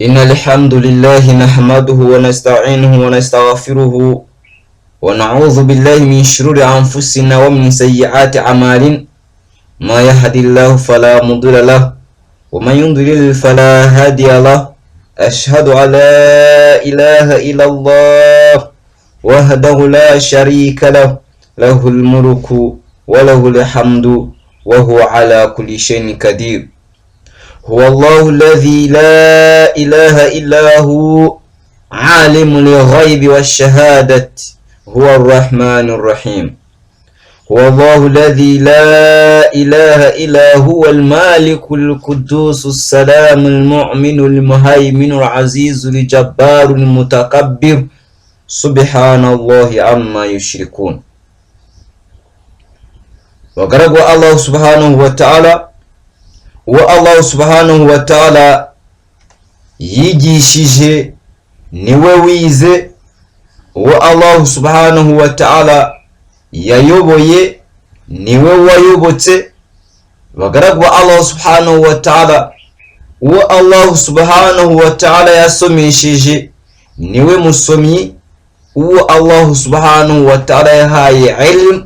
إن الحمد لله نحمده ونستعينه ونستغفره ونعوذ بالله من شرور أنفسنا ومن سيئات أعمالنا، ما يهدي الله فلا مضل له ومن يضلل فلا هادي له. أشهد أن لا إله إلا الله وحده لا شريك له، له الملك وله الحمد وهو على كل شيء قدير. هو الله الذي لا إله إلا هو، عالم الغيب والشهادة، هو الرحمن الرحيم. هو الله الذي لا إله إلا هو، المالك القدوس السلام المؤمن المهيمن العزيز الجبار المتكبر، سبحان الله عما يشركون. Bagaragu ba Allah subhanahu wa ta'ala, uwo Allah subhanahu wa ta'ala yigishije niwe wize, uwo Allah subhanahu wa ta'ala yayoboye niwe wayobotse. Bagaragu ba Allah subhanahu wa ta'ala, uwo Allah subhanahu wa ta'ala yasomesheje niwe musomyi, uwo Allah subhanahu wa ta'ala yahaye ilm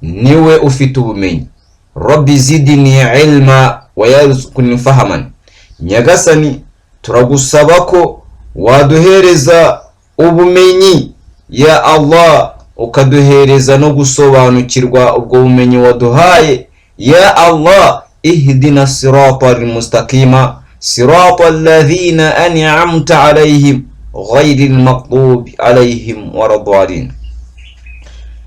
niwe ufite ubumenyi. Rabbi zidni ilma wa yarzuqni fahaman. Nyagasani, turagusaba ko waduhereza ubumenyi, ya Allah, ukaduhereza no gusobanukirwa ubwo bumenyi waduhaye, ya Allah. Ihdina sirata almustaqima, sirata alladhina an'amta alayhim, ghayri almaghdubi alayhim waladhalin.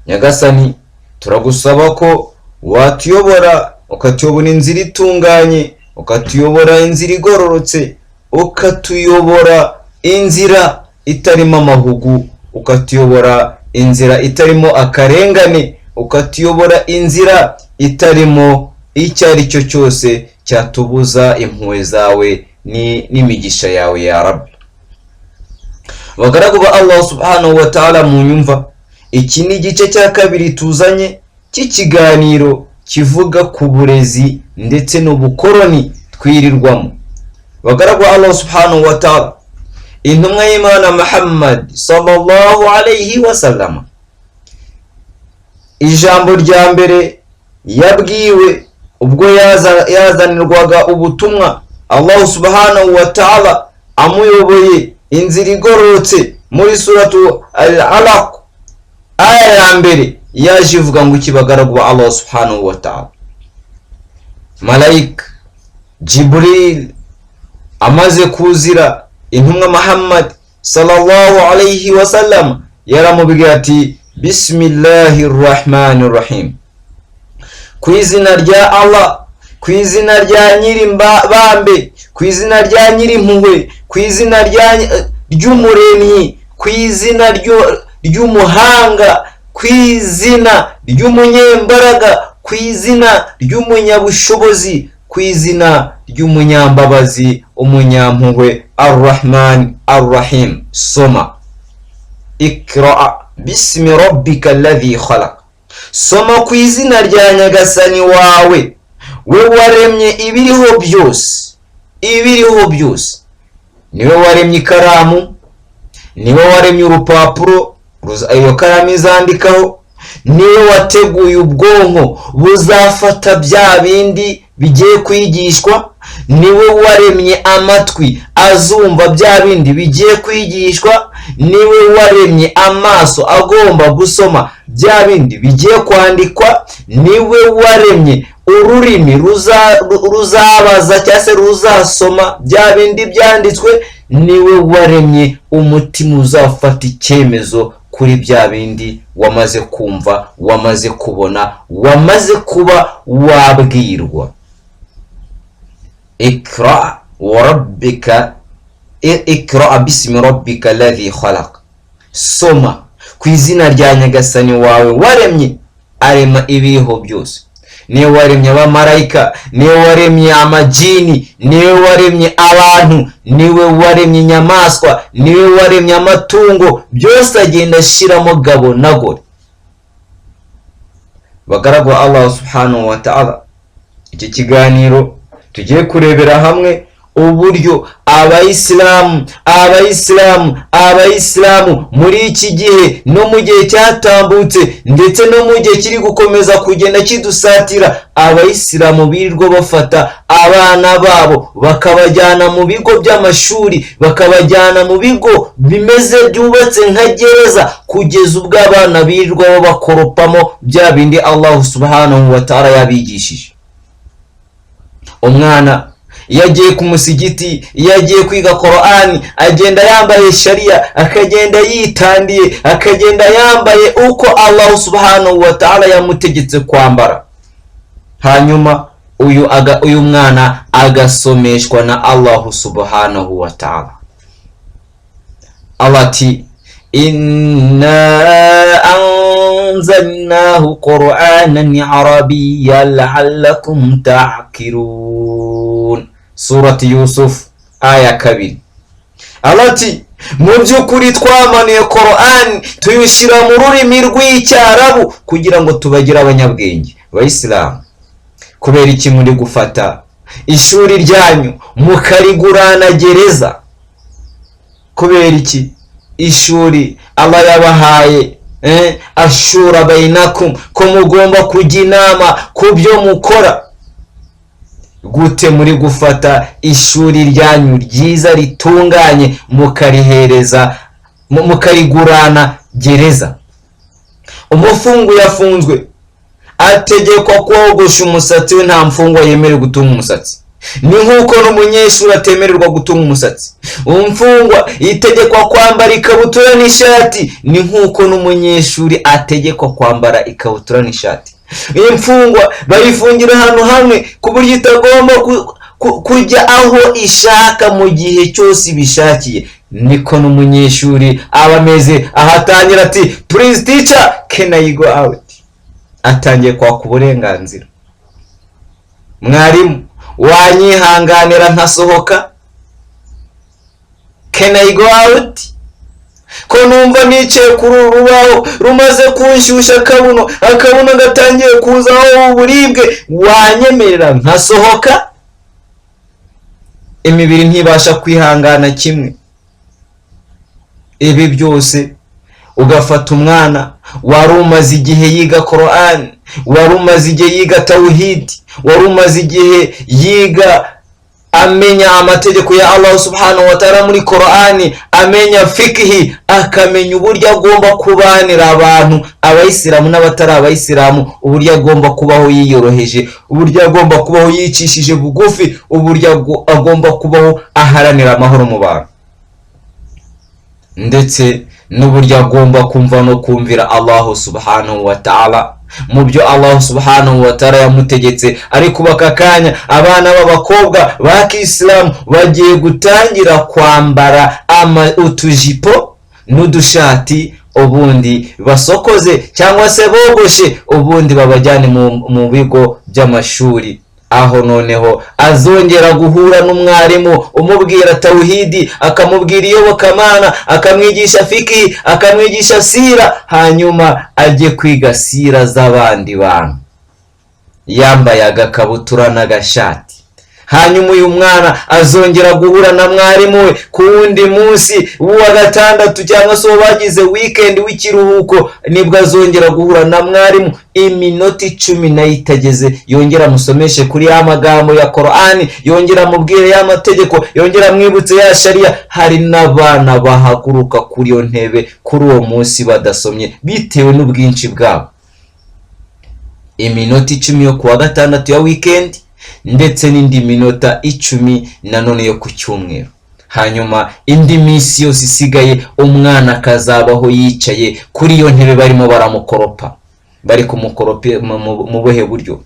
Nyagasani, turagusaba ko watuyobora, ukatuyobora inzira itunganye, ukatuyobora inzira igororotse, ukatuyobora inzira itarimo amahugu, ukatuyobora inzira itarimo akarengane, ukatuyobora inzira itarimo icyo ari cyo cyose cyatubuza impuhwe zawe n'imigisha yawe, ya Rabbi. Bagaragu ba Allah subhanahu wa ta'ala, mu nyumva, iki ni igice cya kabiri tuzanye cy'ikiganiro kivuga ku burezi ndetse n'ubukoroni twirirwamo. Bagaragu ba Allah subhanahu wa ta'ala, intumwa y'Imana Muhammad sallallahu alayhi wa sallam, ijambo rya mbere yabwiwe ubwo yazanirwaga ubutumwa, Allah subhanahu wa ta'ala amuyoboye inzira igororotse, muri suratu al Alaq, aya ya mbere yaje ivuga ngo iki, bagaragu ba Allah subhanahu wa ta'ala? Malayika Jibril amaze kuzira intumwa Muhammad sallallahu alayhi wa sallam, yaramubwiye ati: "Bismillahi rahmani rahim", ku izina rya Allah, ku izina rya Nyirimbambe, ku izina rya Nyirimpuhwe, ku izina ry'Umuremyi, ku izina ry'Umuhanga, ku izina ry'Umunyembaraga, ku izina ry'Umunyabushobozi, ku izina ry'Umunyambabazi, Umunyampuhwe, Arrahman Arrahim. Soma, ikra bismi rabbika alladhi khalaq, soma ku izina rya Nyagasani wawe, we waremye ibiriho byose. Ibiriho byose, niwe waremye ikaramu, niwe waremye urupapuro iyo karamu izandikaho, niwe wateguye ubwonko buzafata bya bindi bigiye kwigishwa, niwe waremye amatwi azumva bya bindi bigiye kwigishwa, niwe waremye amaso agomba gusoma bya bindi bigiye kwandikwa, niwe waremye ururimi ruzabaza cyangwa se ruzasoma bya bindi byanditswe, niwe waremye umutima uzafata icyemezo kuri bya bindi wamaze kumva, wamaze kubona, wamaze kuba wabwirwa. Ikra wa rabbika, ikra bismi rabbika alladhi khalaq, soma ku izina rya Nyagasani wawe waremye, arema ibiriho byose. Niwe waremye abamarayika, niwe waremye amajini, niwe waremye abantu, niwe waremye inyamaswa, niwe waremye amatungo byose, agenda ashyiramo gabo na gore. Bagaragu Allah subhanahu wa ta'ala, iki kiganiro tugiye kurebera hamwe Uburyo abayisilamu muri iki gihe no mu gihe cyatambutse, ndetse no mu gihe kiri gukomeza kugenda kidusatira, abayisilamu birirwa bafata abana babo bakabajyana mu bigo by'amashuri, bakabajyana mu bigo bimeze byubatse nka gereza, kugeza ubwo abana birirwa babakoropamo bya bindi Allahu subhanahu wa ta'ala yabigishije. Umwana iyo agiye ku musigiti, iyo agiye kwiga Korani, agenda yambaye shariya, akagenda yitandiye, akagenda yambaye uko Allahu subhanahu wa ta'ala yamutegetse kwambara. Hanyuma uyu mwana agasomeshwa na Allahu subhanahu wa ta'ala. Allah ati: "Inna anzalnahu qur'anan arabiyyan la'allakum ta'qilun." Surati Yusuf, aya 2. Allah ati: "Mu by'ukuri twamanuye Korani, tuyishyira mu rurimi rw'Icyarabu kugira ngo tubagire abanyabwenge." Bayisilamu, kubera iki muri gufata ishuri ryanyu mukarigurana gereza? Kubera iki ishuri Allah yabahaye, ashura bayinakum, ko mugomba kujya inama ku byo mukora, gute muri gufata ishuri ryanyu ryiza ritunganye mukarihereza, mukarigurana gereza? Umufungu yafunzwe ategekwa kogosha umusatsi we. Nta mfungwa yemerewe gutunga umusatsi, ni nk'uko n'umunyeshuri atemererwa gutunga umusatsi. Imfungwa itegekwa kwambara ikabutura n'ishati, ni nk'uko n'umunyeshuri ategekwa kwambara ikabutura n'ishati. Imfungwa bayifungira ahantu hamwe ku buryo itagomba kujya aho ishaka mu gihe cyose ibishakiye. Niko n'umunyeshuri aba ameze. Aho atangira ati: "Please teacher, can I go out?" Atangiye kwaka uburenganzira: "Mwarimu, wanyihanganira nkasohoka? Can I go out? Ko numva nicaye kuri uru rubaho rumaze kunshyushya akabuno, akabuno gatangiye kuzaho uburibwe, wanyemerera nkasohoka?" Imibiri ntibasha kwihangana kimwe. Ibi byose ugafata umwana wari umaze igihe yiga Korani, wari umaze igihe yiga tawhidi, wari umaze igihe yiga, amenya amategeko ya Allah subhanahu wa ta'ala muri Korani, amenya fikihi, akamenya uburyo agomba kubanira abantu, abayisilamu n'abatari abayisilamu, uburyo agomba kubaho yiyoroheje, uburyo agomba kubaho yicishije bugufi, uburyo agomba kubaho aharanira amahoro mu bantu, ndetse n'uburyo agomba kumva no kumvira Allahu subhanahu wa ta'ala mu byo Allah subhanahu wa ta'ala yamutegetse. Ariko ubu aka kanya abana b'abakobwa ba kisilamu bagiye gutangira kwambara utujipo n'udushati, ubundi basokoze cyangwa se bogoshe, ubundi babajyane mu bigo by'amashuri, aho noneho azongera guhura n'umwarimu umubwira tawhidi, akamubwira iyobokamana, akamwigisha fiki, akamwigisha sira, hanyuma ajye kwiga sira z'abandi bantu yambaye agakabutura n'agashati. Hanyuma uyu mwana azongera guhura na mwarimu we ku wundi munsi w'uwa gatandatu, cyangwa se uwo bagize weekend w'ikiruhuko, nibwo azongera guhura na mwarimu iminota 10 nayo itageze, yongera amusomeshe kuri ya magambo ya Korani, yongera amubwire ya mategeko, yongera amwibutse ya shariya. Hari n'abana bahaguruka kuri iyo ntebe kuri uwo munsi badasomye bitewe n'ubwinshi bwabo. Iminota 10 yo kuwa gatandatu ya weekend, ndetse n'indi minota 10 nanone yo ku cyumweru. Hanyuma indi minsi yose isigaye umwana akazabaho yicaye kuri iyo ntebe barimo baramukoropa. Bari kumukoropa mu buhe buryo?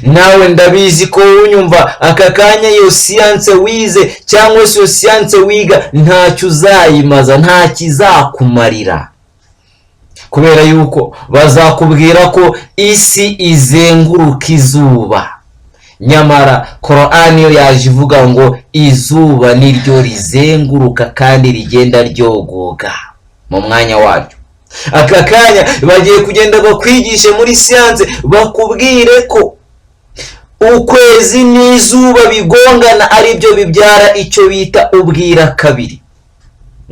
Nawe ndabizi ko unyumva aka kanya, iyo siyanse wize cyangwa se iyo siyanse wiga ntacyo uzayimaza, nta kizakumarira, kubera yuko bazakubwira ko isi izenguruka izuba, nyamara Korani yo yaje ivuga ngo izuba niryo rizenguruka kandi rigenda ryogoga mu mwanya waryo. Aka kanya bagiye kugenda bakwigishe muri siyanse, bakubwire ko Ukwezi n'izuba bigongana aribyo bibyara icyo bita ubwira kabiri,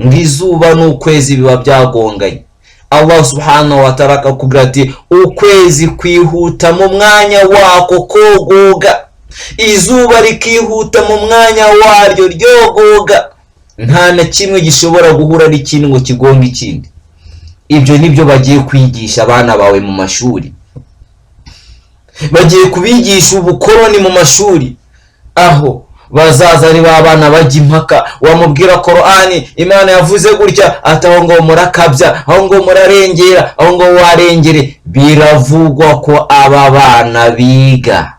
ngo izuba n'ukwezi biba byagonganye. Allah subhanahu wa ta'ala akakubwira ati ukwezi kwihuta mu mwanya wako kogoga, izuba rikihuta mu mwanya waryo ryogoga, nta na kimwe gishobora guhura n'ikindi ngo kigonge ikindi. Ibyo nibyo bagiye kwigisha abana bawe mu mashuri, bagiye kubigisha ubukoroni mu mashuri, aho bazaza ari ba bana bajya impaka. Wamubwira Korani Imana yavuze gutya, ati aho ngo murakabya, aho ngo murarengera, aho ngo warengere. Biravugwa ko aba bana biga,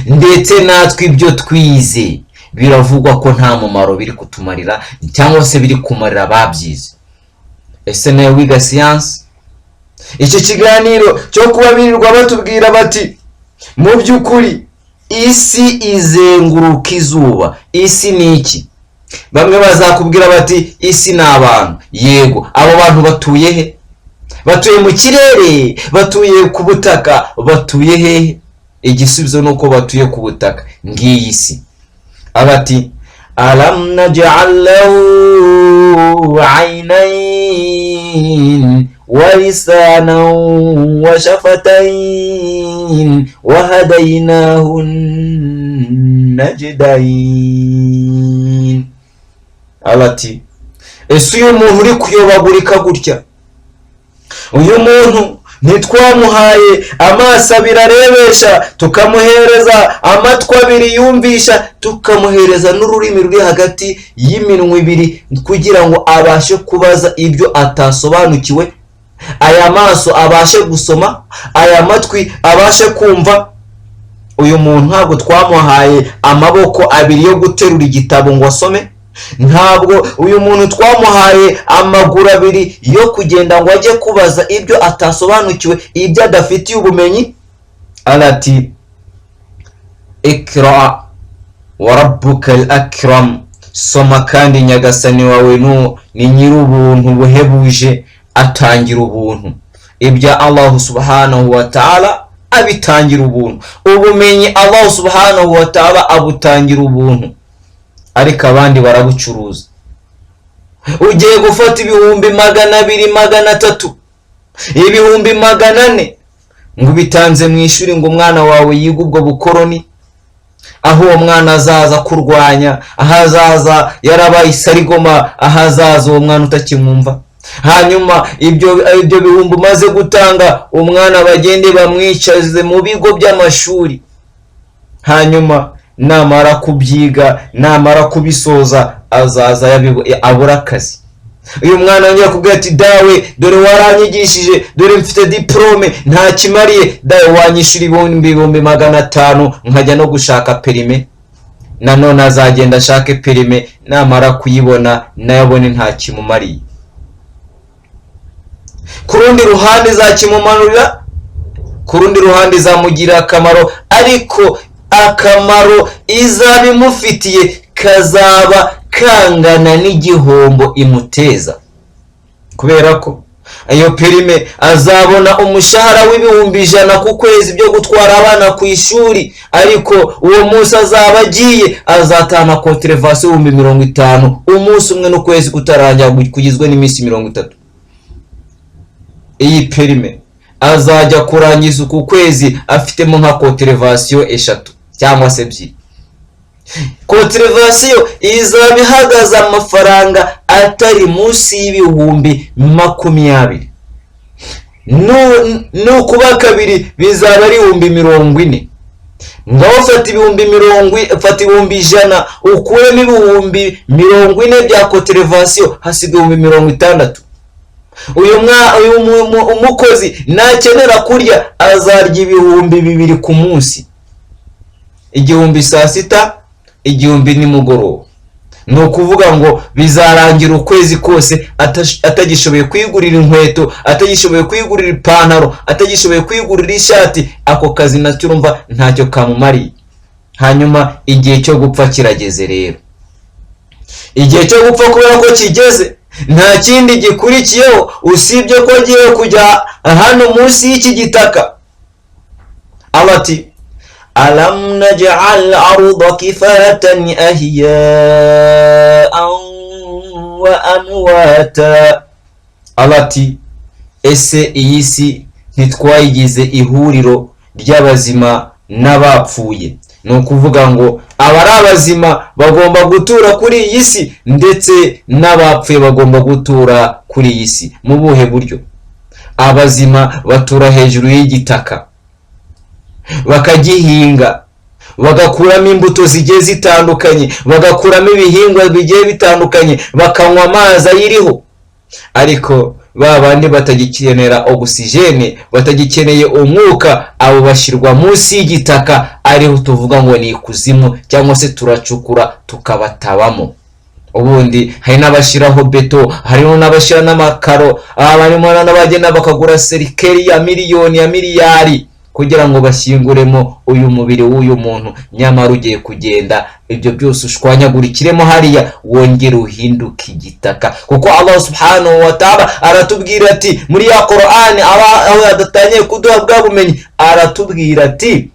ndetse natwe ibyo twize biravugwa ko nta mumaro biri kutumarira, cyangwa se biri kumarira ababyize. Ese nawe wiga siyansi? Icyo kiganiro cyo kuba birirwa batubwira bati mu by'ukuri isi izenguruka izuba. Isi ni iki? Bamwe bazakubwira bati isi ni abantu. Yego, abo bantu batuye he? Batuye mu kirere? Batuye ku butaka? Batuye hehe? Igisubizo ni uko batuye ku butaka. Ngiyi si. Abati alam naj'al lahu aynayn wa lisanan wa shafatayn wa hadaynahu najdayn. Abati ese uyu muntu uri kuyobagurika gutya, uyu muntu ntitwamuhaye amaso abiri arebesha, tukamuhereza amatwi abiri yumvisha, tukamuhereza n'ururimi ruri hagati y'iminwa ibiri kugira ngo abashe kubaza ibyo atasobanukiwe, aya maso abashe gusoma, aya matwi abashe kumva. Uyu muntu ntabwo twamuhaye amaboko abiri yo guterura igitabo ngo asome, ntabwo uyu muntu twamuhaye amaguru abiri yo kugenda ngo ajye kubaza ibyo atasobanukiwe, ibyo adafitiye ubumenyi. Arati ikra wa rabbuka al-akram, soma kandi nyagasani wawe ni nyir'ubuntu buhebuje, atangira ubuntu. Ibya Allah subhanahu wa ta'ala abitangira ubuntu, ubumenyi Allah subhanahu wa ta'ala abutangira ubuntu, ariko abandi barabucuruza. Ugiye gufata 200,000, 300,000, 400,000 ngo ubitanze mu ishuri ngo umwana wawe yige ubwo bukoroni, aho uwo mwana azaza kurwanya, aho azaza yarabaye isarigoma, aho azaza uwo mwana utakimwumva. Hanyuma ibyo bihumbi umaze gutanga, umwana bagende bamwicaze mu bigo by'amashuri, hanyuma namara kubyiga, namara kubisoza, azaza abura akazi. Uyu mwana yongera kubwira ati dawe dore waranyigishije, dore mfite diplome nta kimariye, dawe wanyishyura 500,000 nkajya no gushaka perime. Nanone azagenda ashake perime, namara kuyibona nayo abone nta kimumariye. Ku rundi ruhande izakimumanurira, ku rundi ruhande izamugirira akamaro, ariko akamaro izaba imufitiye kazaba kangana n'igihombo imuteza, kubera ko iyo perime azabona umushahara w'100,000 ku kwezi byo gutwara abana ku ishuri, ariko uwo munsi azaba agiye azatahana konterevasiyo 50,000 umunsi umwe n'ukwezi kutarangira kugizwe n'iminsi 30. Iyi perime azajya kurangiza uku kwezi afitemo nka konterevasiyo 3 cyangwa se 2. Konterevasiyo izaba ihagaze amafaranga atari munsi y'20,000, nukuba kabiri bizaba ari 40,000. Ngaho fata 40,000, fata 100,000 ukuremo 40,000 bya konterevasiyo, hasiga 60,000. Uyu umukozi nakenera kurya azarya 2,000 ku munsi, 1,000 saa sita, 1,000 nimugoroba. Ni ukuvuga ngo bizarangira ukwezi kose atagishoboye kwigurira inkweto, atagishoboye kwigurira ipantaro, atagishoboye kwigurira ishati. Ako kazi nacyo urumva ntacyo kamumariye. Hanyuma igihe cyo gupfa kirageze rero, igihe cyo gupfa kubera ko kigeze nta kindi gikurikiyeho usibye ko agiye kujya hano munsi y'iki gitaka. Abati Alam naj'al arda kifatan ahya'an wa amwata. Allah ati: "Ese iyi si ntitwayigize ihuriro ry'abazima n'abapfuye?" Ni ukuvuga ngo abari abazima bagomba gutura kuri iyi si, ndetse n'abapfuye bagomba gutura kuri iyi si. Mu buhe buryo? Abazima batura hejuru y'igitaka, bakagihinga, bagakuramo imbuto zigiye zitandukanye, bagakuramo ibihingwa bigiye bitandukanye, bakanywa amazi ayiriho. Ariko ba bandi batagikenera ogisijene, batagikeneye umwuka, abo bashyirwa munsi y'igitaka, ariho tuvuga ngo ni ikuzimu, cyangwa se turacukura tukabatabamo. Ubundi hari n'abashyiraho beto, harimo n'abashyira n'amakaro, harimo n'abagenda bakagura cercueil ya miliyoni, ya miliyari, kugira ngo bashyinguremo uyu mubiri w'uyu muntu. Nyamara ugiye kugenda, ibyo byose ushwanyagurikiremo hariya, wongere uhinduke igitaka, kuko Allah subhanahu wa ta'ala aratubwira ati muri ya Korani, aho yadatangiye kuduha bwa bumenyi, aratubwira ati: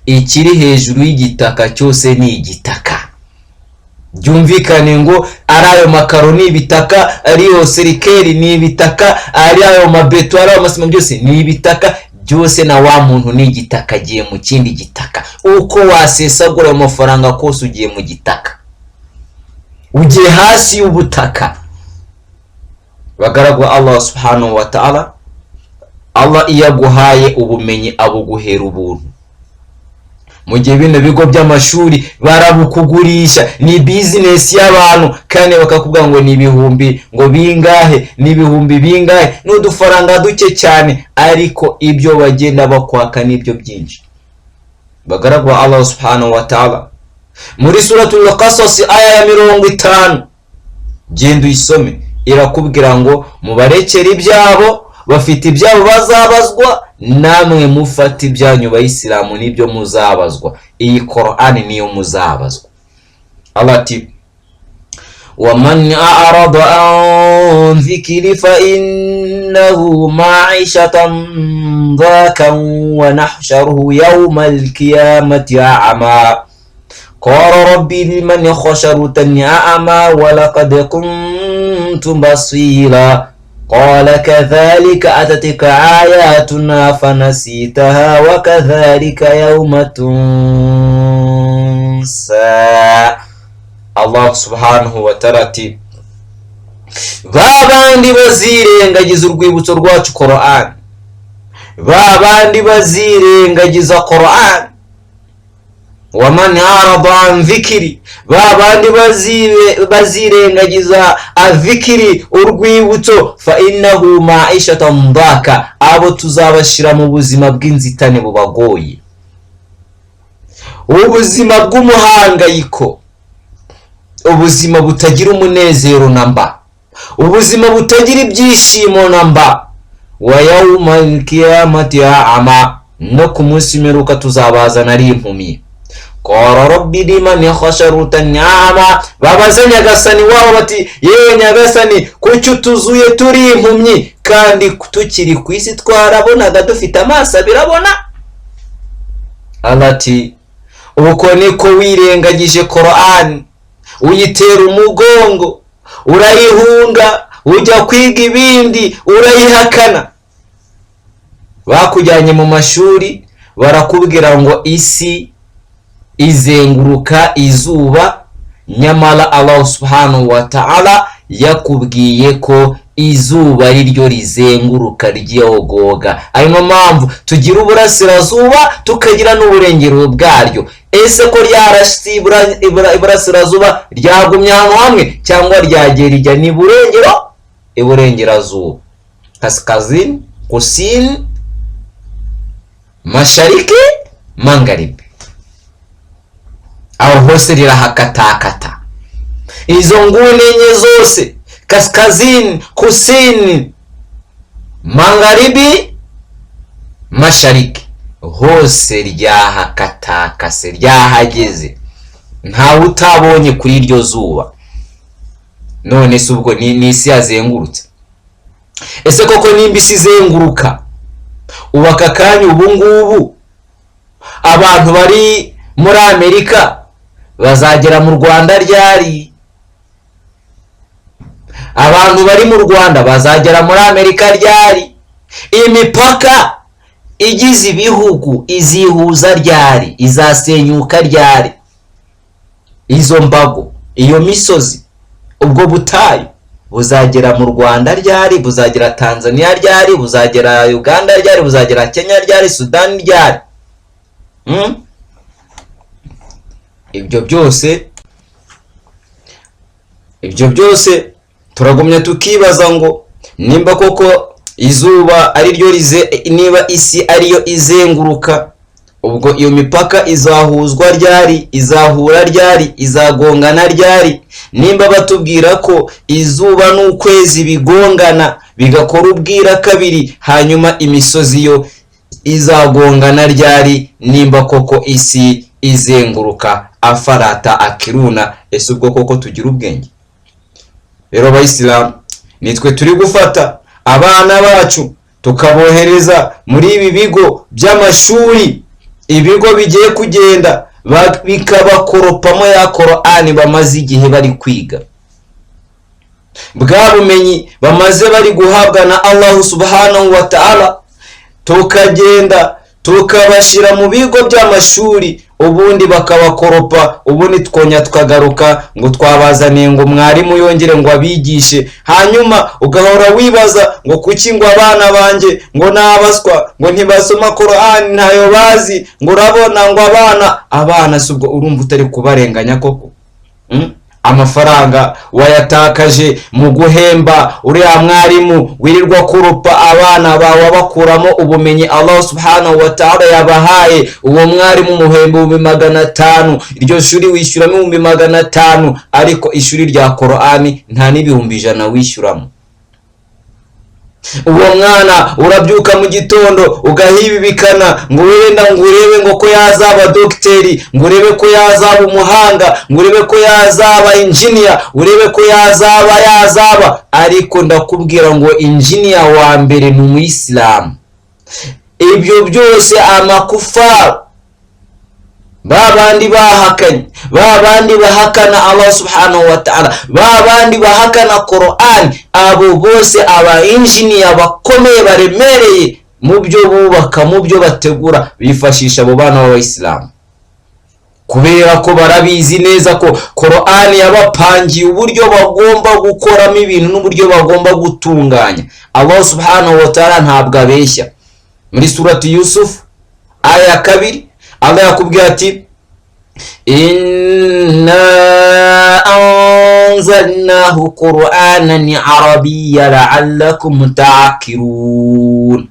"Ikiri hejuru y'igitaka cyose ni igitaka." Byumvikane ngo ari ayo makaro ni ibitaka, ari iyo cercueil ni ibitaka, ari ayo mabeto, ari ayo masima, byose ni ibitaka byose. Na wa muntu ni igitaka, agiye mu kindi gitaka. Uko wasesagura ayo mafaranga kose, ugiye mu gitaka, ugiye hasi y'ubutaka. Bagaragu Allah subhanahu wa ta'ala, Allah iyo aguhaye ubumenyi abuguhera ubuntu. Mu gihe bino bigo by'amashuri barabukugurisha, ni bizinesi y'abantu, kandi bakakubwira ngo ni ibihumbi ngo bingahe, ni ibihumbi bingahe, ni udufaranga duke cyane, ariko ibyo bagenda bakwaka nibyo byinshi. Bagaragu Allah subhanahu wa ta'ala, muri Suratul Qasas, aya ya 50, genda uyisome, irakubwira ngo mubarekere ibyabo, bafite ibyabo bazabazwa, namwe mufate ibyanyu bayisilamu, nibyo muzabazwa. Iyi Korani niyo muzabazwa. Allah ati: "Waman a'rada an dhikri fa innahu ma'ishatan dhakan wa nahsharuhu yawma alqiyamati a'ma. Qala rabbi liman khashartani a'ma wa laqad kuntu basira. Qala kadhalika atatika ayatuna fanasitaha wa kadhalika yawma tunsa." Allah subhanahu wa ta'ala ati: "Ba bandi bazirengagiza urwibutso rwacu Korani, ba bandi bazirengagiza Korani, waman arada an dhikri, ba bandi bazirengagiza adhikiri, urwibutso, fa innahu ma'ishatan daka, abo tuzabashyira mu buzima bw'inzitane bubagoye, ubuzima bw'umuhangayiko, ubuzima butagira umunezero na mba, ubuzima butagira ibyishimo na mba. Wa yawma alqiyamati a'ma, no ku munsi w'imperuka tuzabazana ari impumyi. Qala rabbi liman khashartani a'ma, babaze Nyagasani wabo bati: 'Yewe Nyagasani, kuki utuzuye turi impumyi, kandi tukiri ku isi twarabonaga, dufite amaso abiri abona?' Allah ati: 'Uko niko wirengagije Korani, uyitera umugongo, urayihunga, ujya kwiga ibindi, urayihakana. Bakujyanye mu mashuri, barakubwira ngo isi izenguruka izuba, nyamara Allah subhanahu wa ta'ala yakubwiye ko izuba ari ryo rizenguruka ryogoga. Ariyo mpamvu tugira uburasirazuba, tukagira n'uburengero bwaryo. Ese ko ryarasi iburasirazuba, ryagumye ahantu hamwe cyangwa ryagiye rijya ni burengero, iburengerazuba, kaskazini, kusini, mashariki, magharibi, aho hose rirahakatakata. Izo nguni enye zose, kaskazini, kusini, magharibi, mashariki, hose ryahakatakase, ryahageze, ntawe utabonye kuri iryo zuba. None se ubwo ni isi yazengurutse? Ese koko nimba isi izenguruka, ubu aka kanya, ubu ngubu, Abantu bari muri Amerika bazagera mu Rwanda ryari? Abantu bari mu Rwanda bazagera muri Amerika ryari? Imipaka igize ibihugu izihuza ryari? Izasenyuka ryari? Izo mbago, iyo misozi, ubwo butayu buzagera mu Rwanda ryari? Buzagera Tanzania ryari? Buzagera Uganda ryari? Buzagera Kenya ryari? Sudani ryari? Ibyo byose turagumya tukibaza ngo nimba koko izuba ari ryo rize, niba isi ariyo izenguruka, ubwo iyo mipaka izahuzwa ryari? Izahura ryari? Izagongana ryari? Nimba batubwira ko izuba n'ukwezi bigongana bigakora ubwira kabiri, hanyuma imisozi yo izagongana ryari, nimba koko isi izenguruka? أفلا تعقلون. Ese ubwo koko tugira ubwenge? Rero abayisilamu, nitwe turi gufata abana bacu tukabohereza muri ibi bigo by'amashuri, ibigo bigiye kugenda bikabakoropamo ya Korani bamaze igihe bari kwiga, bwa bumenyi bamaze bari guhabwa na الله سبحانه وتعالى, tukagenda tukabashyira mu bigo by'amashuri, ubundi bakabakoropa, ubundi twongera tukagaruka ngo twabazaniye ngo mwarimu yongere ngo abigishe. Hanyuma ugahora wibaza ngo kuki ngo abana banjye ngo nabaswa, ngo ntibasoma Korani, ntayo bazi, ngo urabona ngo abana si ubwo urumva utari kubarenganya koko? Amafaranga wayatakaje mu guhemba uriya mwarimu wirirwa kurupa abana bawe abakuramo ubumenyi الله سبحانه وتعالى yabahaye. Uwo mwarimu umuhemba 500,000, iryo shuri wishyuramo 500,000, ariko ishuri rya Korani nta n'100,000 wishyuramo. Uwo mwana urabyuka mu gitondo ugahibibikana ngo wenda ngo urebe ngo ko yazaba dogiteri, ngo urebe ko yazaba umuhanga, ngo urebe ko yazaba injiniya, urebe ko yazaba. Ariko ndakubwira ngo injiniya wa mbere ni umuyisilamu. Ibyo byose amakufaru, ba bandi bahakanye, ba bandi bahakana الله سبحانه وتعالى, ba bandi bahakana Korani, abo bose aba injiniya bakomeye baremereye mu byo bubaka, mu byo bategura, bifashisha abo bana b'abayisilamu, kubera ko barabizi neza ko Korani yabapangiye uburyo bagomba gukoramo ibintu n'uburyo bagomba gutunganya. الله سبحانه وتعالى ntabwo abeshya. Muri surati Yusufu aya ya 2, Allah yakubwiye ati: "إنا أنزلناه قرآنا عربيا لعلكم تعقلون."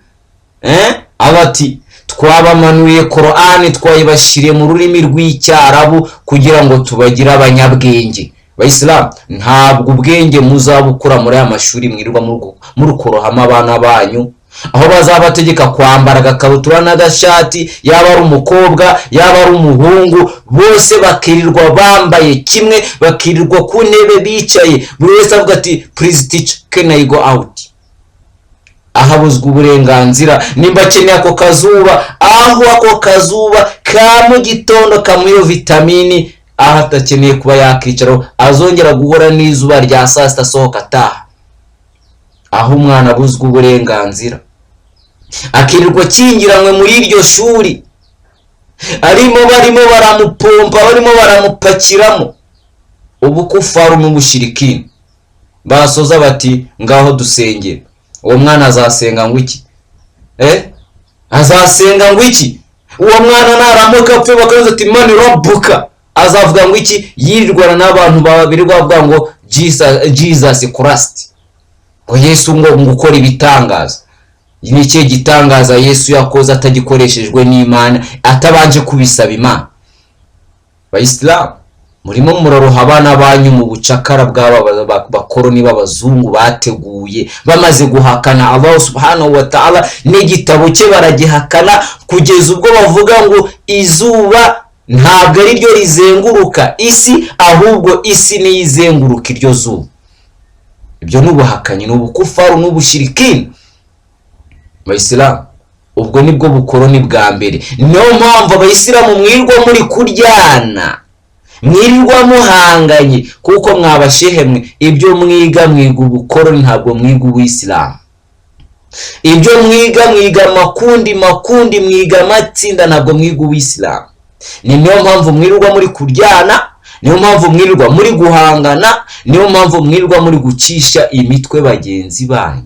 Allah ati: "Twabamanuye Korani, twayibashyiriye mu rurimi rw'Icyarabu kugira ngo tubagire abanyabwenge." Bayisilamu, ntabwo ubwenge muzabukura muri aya mashuri mwirirwa murukorohamo abana banyu, aho bazabategeka kwambara agakabutura n'agashati, yaba ari umukobwa, yaba ari umuhungu, bose bakirirwa bambaye kimwe, bakirirwa ku ntebe bicaye, buri wese avuga ati: "Please teacher, can I go out?" Ahabuzwa uburenganzira nimba akeneye ako kazuba, aho ako kazuba ka mu gitondo kamuha iyo vitamini, aho atakeneye kuba yakicaraho azongera guhura n'izuba rya saa sita asohoka ataha, aho umwana abuzwa uburenganzira, akirirwa akingiranywe muri iryo shuri, arimo barimo baramupompa, barimo baramupakiramo ubukufaru n'ubushirikini. Basoza bati: "Ngaho dusengere." Uwo mwana azasenga ngo iki? Azasenga ngo iki? Uwo mwana naramuka apfuye bakabaza ati: "من ربك?" Azavuga ngo iki? Yirirwana n'abantu birirwa bavuga ngo Jesus Christ, ngo Yesu, ngo ukora ibitangaza. Ni ikihe gitangaza Yesu yakoze atagikoreshejwe n'Imana, atabanje kubisaba Imana? Bayisilamu, murimo muraroha abana banyu mu bucakara bw'aba bakoroni b'abazungu bateguye, bamaze guhakana الله سبحانه وتعالى n'igitabo cye baragihakana, kugeza ubwo bavuga ngo izuba ntabwo ari ryo rizenguruka isi, ahubwo isi niyo izenguruka iryo zuba. Ibyo ni ubuhakanyi, ni ubukufaru n'ubushirikini. Bayisilamu, Ubwo nibwo bukoroni bwa mbere. Niyo mpamvu abayisilamu mwirirwa muri kuryana, mwirirwa muhanganye, kuko mwabashehe mwe ibyo mwiga, mwiga ubukoroni, ntabwo mwiga ubuyisilamu. Ibyo mwiga, mwiga makundi makundi, mwiga amatsinda, ntabwo mwiga ubuyisilamu. Ni niyo mpamvu mwirirwa muri kuryana, niyo mpamvu mwirirwa muri guhangana, niyo mpamvu mwirirwa muri gucisha imitwe bagenzi banyu,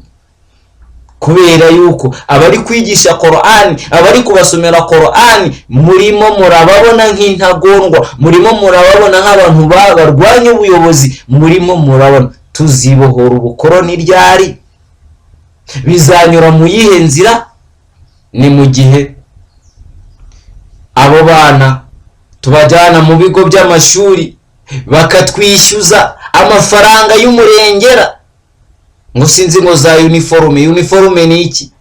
kubera yuko abari kwigisha Korani, abari kubasomera Korani, murimo murababona nk'intagondwa, murimo murababona nk'abantu barwanya ubuyobozi. Murimo murabona tuzibohora ubukoroni ryari? Bizanyura mu yihe nzira? Ni mu gihe abo bana tubajyana mu bigo by'amashuri bakatwishyuza amafaranga y'umurengera, ngo sinzi ngo za uniforme. Uniforme ni iki?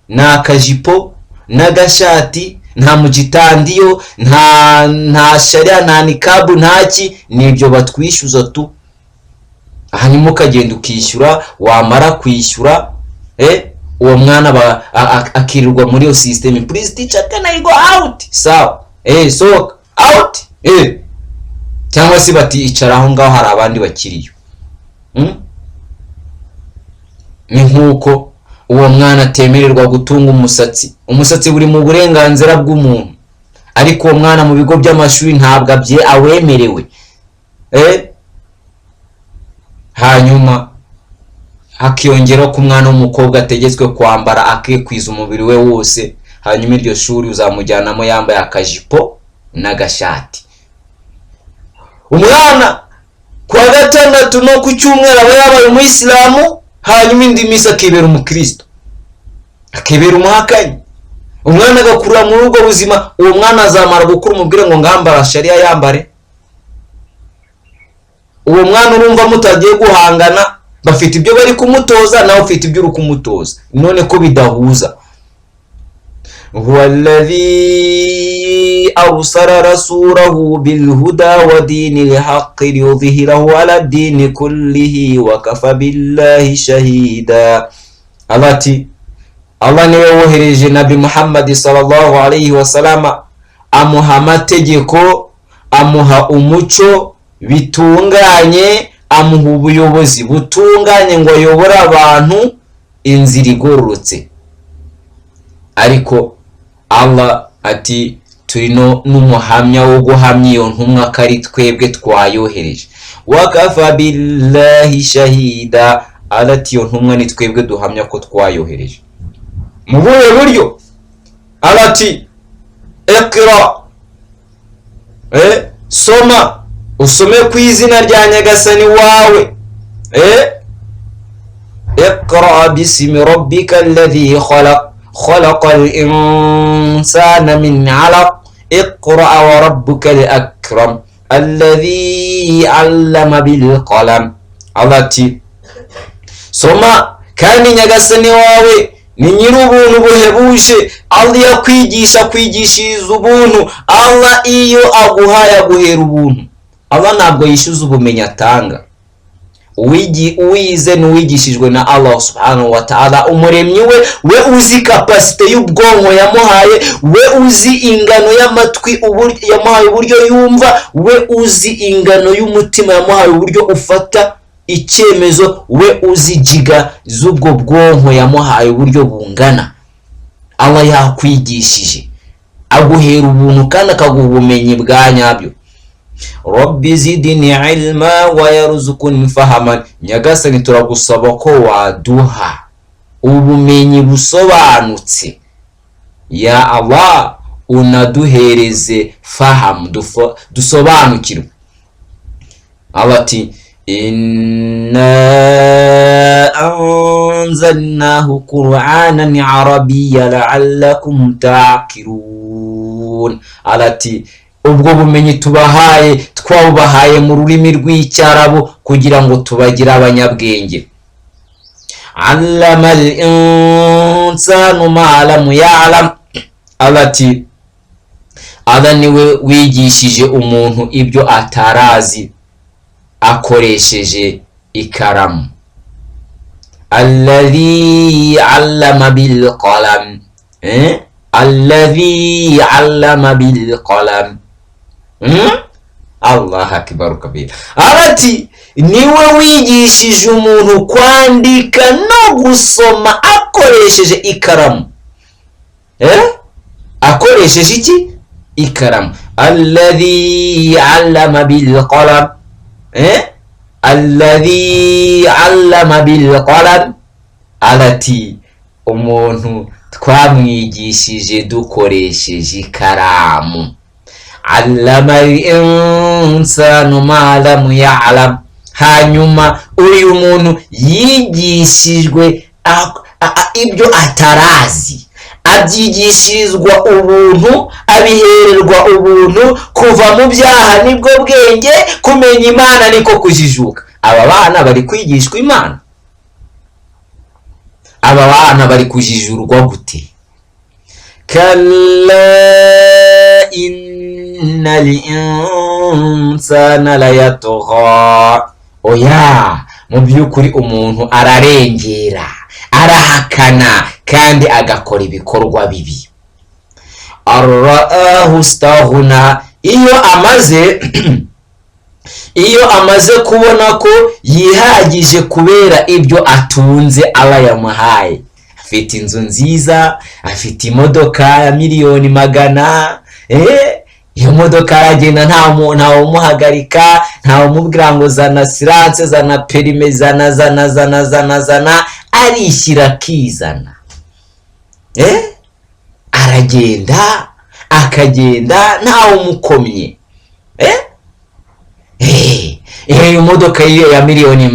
Ni akajipo n'agashati, nta mugitandiyo, nta shariya, nta nikabu, ntaki. Nibyo batwishyuza tu. Hanyuma ukagenda ukishyura, wamara kwishyura, uwo mwana akirirwa muri iyo système: "Please teacher, can I go out?" "Sawa, sohoka, out." Cyangwa se bati: "Icara aho ngaho, hari abandi bakiriyo." Ni nk'uko uwo mwana atemererwa gutunga umusatsi. Umusatsi buri mu burenganzira bw'umuntu, ariko uwo mwana mu bigo by'amashuri ntabwo abye awemerewe. Hanyuma hakiyongeraho ko umwana w'umukobwa ategetswe kwambara akikwiza umubiri we wose, hanyuma iryo shuri uzamujyanamo yambaye akajipo n'agashati. Umwana ku wa gatandatu no ku cyumweru aba yabaye umuyisilamu, hanyuma indi minsi akibera umukristo, akibera umuhakanyi. Umwana agakurira muri ubwo buzima. Uwo mwana azamara gukura umubwire ngo ngambara shariya, yambare. Uwo mwana urumva mutagiye guhangana? Bafite ibyo bari kumutoza, nawe ufite ibyo uri kumutoza. None ko bidahuza? هو الذي أرسل رسوله بالهدى ودين الحق ليظهره على الدين كله وكفى بالله شهيدا. Allah ati: Allah niwe wohereje Nabi Muhammad sallallahu alayhi wasalama, amuha amategeko, amuha umuco bitunganye, amuha ubuyobozi butunganye ngo ayobore abantu inzira igororotse. Ariko Allah ati: turi no n'umuhamya wo guhamya iyo ntumwa ko ari twebwe twayohereje. وكفى بالله شهيدا. Allah ati: iyo ntumwa ni twebwe duhamya ko twayohereje. Mu buhe buryo? Allah ati: اقرأ, soma, usome ku izina rya Nyagasani wawe. اقرأ باسم ربك الذي خلق، خلق الإنسان من علق، اقرأ وربك الأكرم الذي علم بالقلم. Allah ati: soma, kandi Nyagasani wawe ni nyir'ubuntu buhebuje. Allah iyo akwigisha, akwigishiriza ubuntu. Allah iyo aguhaye, aguhera ubuntu. Allah ntabwo yishyuza ubumenyi atanga. Uwize ni uwigishijwe na Allah subhanahu wa ta'ala, umuremyi we, we uzi capacité y'ubwonko yamuhaye, we uzi ingano y'amatwi yamuhaye uburyo yumva, we uzi ingano y'umutima yamuhaye uburyo ufata icyemezo, we uzi giga z'ubwo bwonko yamuhaye uburyo bungana. Allah yakwigishije, aguhera ubuntu kandi akaguha ubumenyi bwa nyabyo. رب زدني علما وارزقني فهما. Nyagasani, turagusaba ko waduha ubumenyi busobanutse, ya Allah, unaduhereze fahamu, dusobanukirwe. Allah ati: إنا أنزلناه قرآنا عربيا لعلكم تعقلون. Allah ati: ubwo bumenyi tubahaye, twawubahaye mu rurimi rw'icyarabu kugira ngo tubagire abanyabwenge. علم الإنسان ما لم يعلم. Allah ati: Allah niwe wigishije umuntu ibyo atarazi akoresheje ikaramu. الذي علم بالقلم. Alladhi allama bil qalam. Allah akbar kabira. Arati niwe wigishije umuntu kwandika no gusoma akoresheje ikaramu. Akoresheje iki? Ikaramu. Alladhi allama bil qalam. Alladhi allama bil qalam. Arati umuntu twamwigishije dukoresheje ikaramu. Allama al-insanu ma lam ya'lam. Hanyuma uyu muntu yigishijwe ibyo atarazi, abyigishirizwa ubuntu, abihererwa ubuntu. Kuva mu byaha nibwo bwenge, kumenya Imana niko kujijuka. Aba bana bari kwigishwa Imana, aba bana bari kujijurwa gute? Kalla innal insana layatgha. Oya, mu by'ukuri umuntu ararengera, arahakana kandi agakora ibikorwa bibi. Arraahu staghna. Iyo amaze kubona ko yihagije kubera ibyo atunze Allah yamuhaye, afite inzu nziza, afite imodoka ya 100 miliyoni, iyo modoka aragenda ntawe umuhagarika, ntawe umubwira ngo zana assurance, zana permis, zana zana zana zana zana, arishyira akizana. Aragenda akagenda ntawe umukomye. Iyo modoka yiyo ya 100 miliyoni,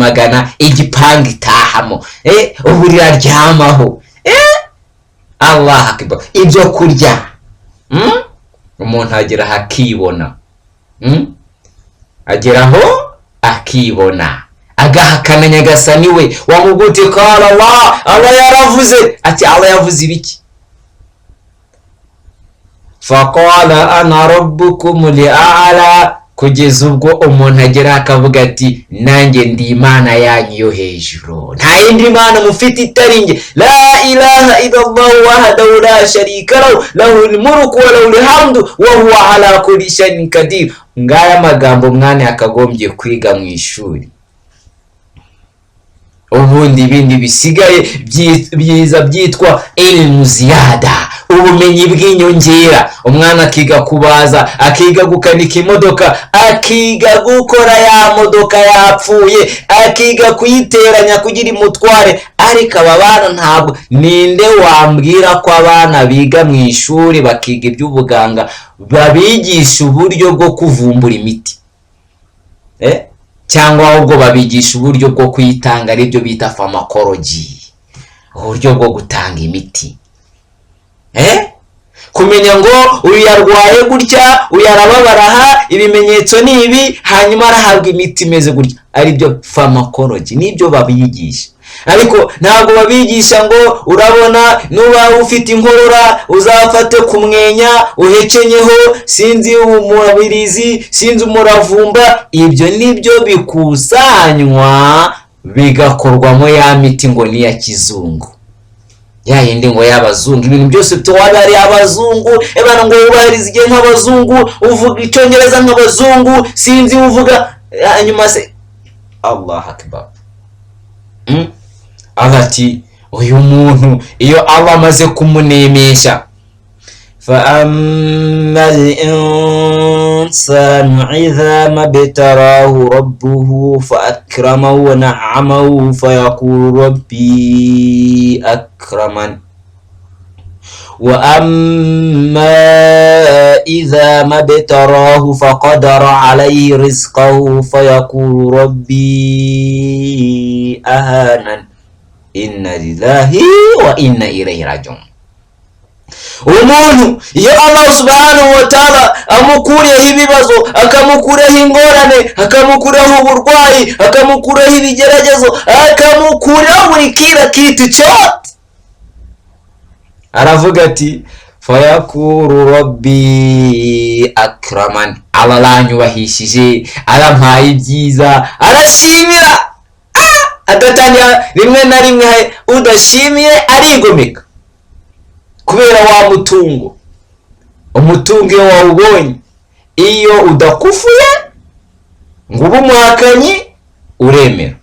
igipangu itahamo, uburiri aryamaho, Allah akbar. Ibyo kurya, Umuntu agera aho akibona, Agera aho akibona, agahakana Nyagasani we. Wamubwira qala Allah, Allah yaravuze ati, Allah yavuze ibiki? Faqala ana rabbukum li'ala. Kugeza ubwo umuntu agera akavuga ati nanjye ndi Imana yanyu yo hejuru, nta yindi mana mufite itari njye. La ilaha illallah wahdahu la sharika lahu, lahul mulku wa lahul hamdu wa huwa ala kulli shay'in qadir. Ngaya magambo mwana yakagombye kwiga mu ishuri. Ubundi ibindi bisigaye byiza byitwa ilmu ziyada, ubumenyi bw'inyongera. Umwana akiga kubaza, akiga gukanika imodoka, akiga gukora ya modoka yapfuye, akiga kuyiteranya kugira imutware. Ariko aba bana ntabwo, ninde wambwira ko abana biga mu ishuri bakiga iby'ubuganga babigisha uburyo bwo kuvumbura imiti, Cyangwa ahubwo babigisha uburyo bwo kuyitanga, aribyo bita pharmacology, uburyo bwo gutanga imiti, Kumenya ngo uyu yarwaye gutya, uyu arababara aha, ibimenyetso ni ibi, hanyuma arahabwa imiti imeze gutya, aribyo pharmacology, nibyo babigisha. Ariko ntabwo babigisha ngo urabona nuba ufite inkorora uzafate ku mwenya uhekenyeho, sinzi umubirizi, sinzi umuravumba. Ibyo nibyo bikusanywa bigakorwamo ya miti ngo ni iya kizungu, ya yindi ngo y'abazungu. Ibintu byose tuwaba ari abazungu ebana, ngo wubahiriza igihe nk'abazungu, uvuga icyongereza nk'abazungu, sinzi uvuga hanyuma se. Allah akbar. Allah ati uyu muntu iyo Allah amaze kumunemesha, فأما الإنسان إذا ما ابتلاه ربه فأكرمه ونعمه فيقول ربي أكرمن، وأما إذا ما ابتلاه فقدر عليه رزقه فيقول ربي أهانن، إنا لله وإنا إليه راجعون. Umuntu iyo Allah subhanahu wa ta'ala amukuriyeho ibibazo, akamukuraho ingorane, akamukuraho uburwayi, akamukuraho ibigeragezo, akamukuraho buri kila kitu cyote, aravuga ati fayakuru rabbi akraman, Allah aranyubahishije, arampaye ibyiza, arashimira. Agatangira rimwe na rimwe udashimiye arigomeka. Kubera wa mutungo. Umutungo iyo wawubonye, iyo udakufuye ngo ube umuhakanyi, uremera.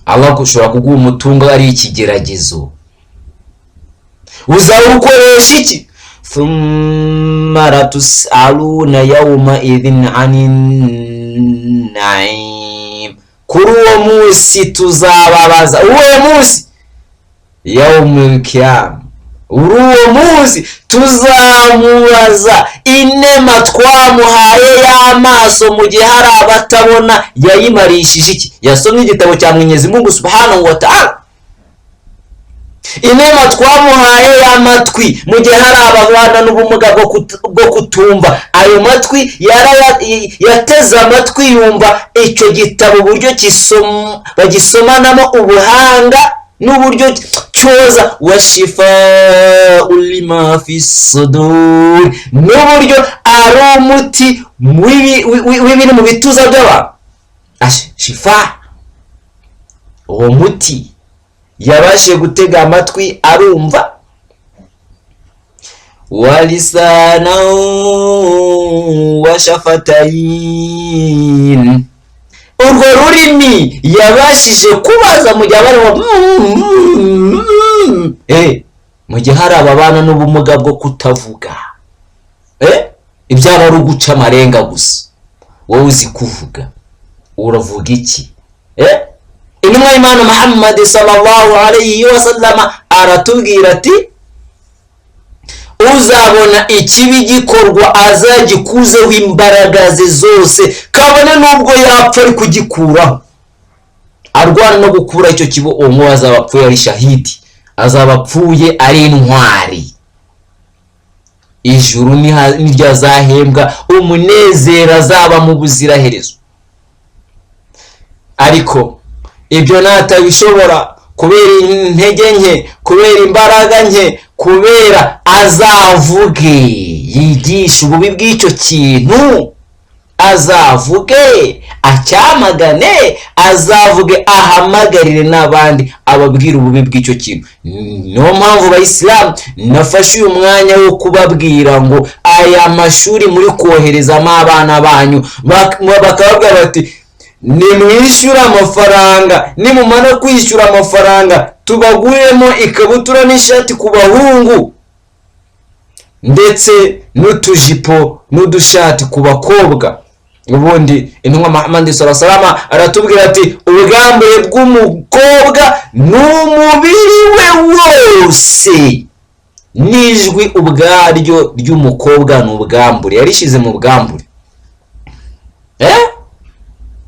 Allah ushobora kuguha umutungo ari ikigeragezo, uzawukoresha iki? Thumma latusaluna yawma idhin anin naim, kuri uwo munsi tuzababaza. Uwo munsi, yaumul kiyama, uri uwo munsi tuzamubaza inema twamuhaye y'amaso mu gihe hari abatabona, yayimarishije iki? Yasomye igitabo cya Mwenyezi Mungu subhanahu wa ta'ala? Inema twamuhaye y'amatwi mu gihe hari ababana n'ubumuga bwo kutumva, ayo matwi yateze amatwi yumva icyo gitabo, uburyo bagisomanamo ubuhanga n'uburyo cyoza, washifa lima fi sudur, n'uburyo ari umuti w'ibiri mu bituza by'abantu, shifa. Uwo muti yabashije gutega amatwi arumva. Walisana washafatayin, urwo rurimi yabashije kubaza mu gihe barimo, mu gihe hari ababana n'ubumuga bwo kutavuga, ibyaba ari uguca amarenga gusa. Wowe uzi kuvuga, uravuga iki? Intumwa y'Imana Muhammad sallallahu alayhi wa sallama aratubwira ati: "Uzabona ikibi gikorwa azagikuzeho imbaraga ze zose, kabone n'ubwo yapfa ari kugikuraho, arwana no gukura icyo kibo, uwo nguwo azaba apfuye ari shahidi, azaba apfuye ari intwari. Ijuru niryo azahembwa, umunezero azaba mu buziraherezo." Ariko ibyo natabishobora kubera intege nke, kubera imbaraga nke, kubera, azavuge, yigishe ububi bw'icyo kintu, azavuge acyamagane, azavuge ahamagarire n'abandi, ababwira ububi bw'icyo kintu. Niyo mpamvu, bayisilamu, nafashe uyu mwanya wo kubabwira ngo aya mashuri muri koherezamo abana banyu, bakababwira bati: "Nimwishyure amafaranga, nimumara kwishyura amafaranga tubaguremo ikabutura n'ishati ku bahungu, ndetse n'utujipo n'udushati ku bakobwa." Ubundi intumwa Muhammad salama aratubwira ati: "Ubwambure bw'umukobwa ni umubiri we wose, n'ijwi ubwaryo ry'umukobwa ni ubwambure." Yarishyize mu bwambure.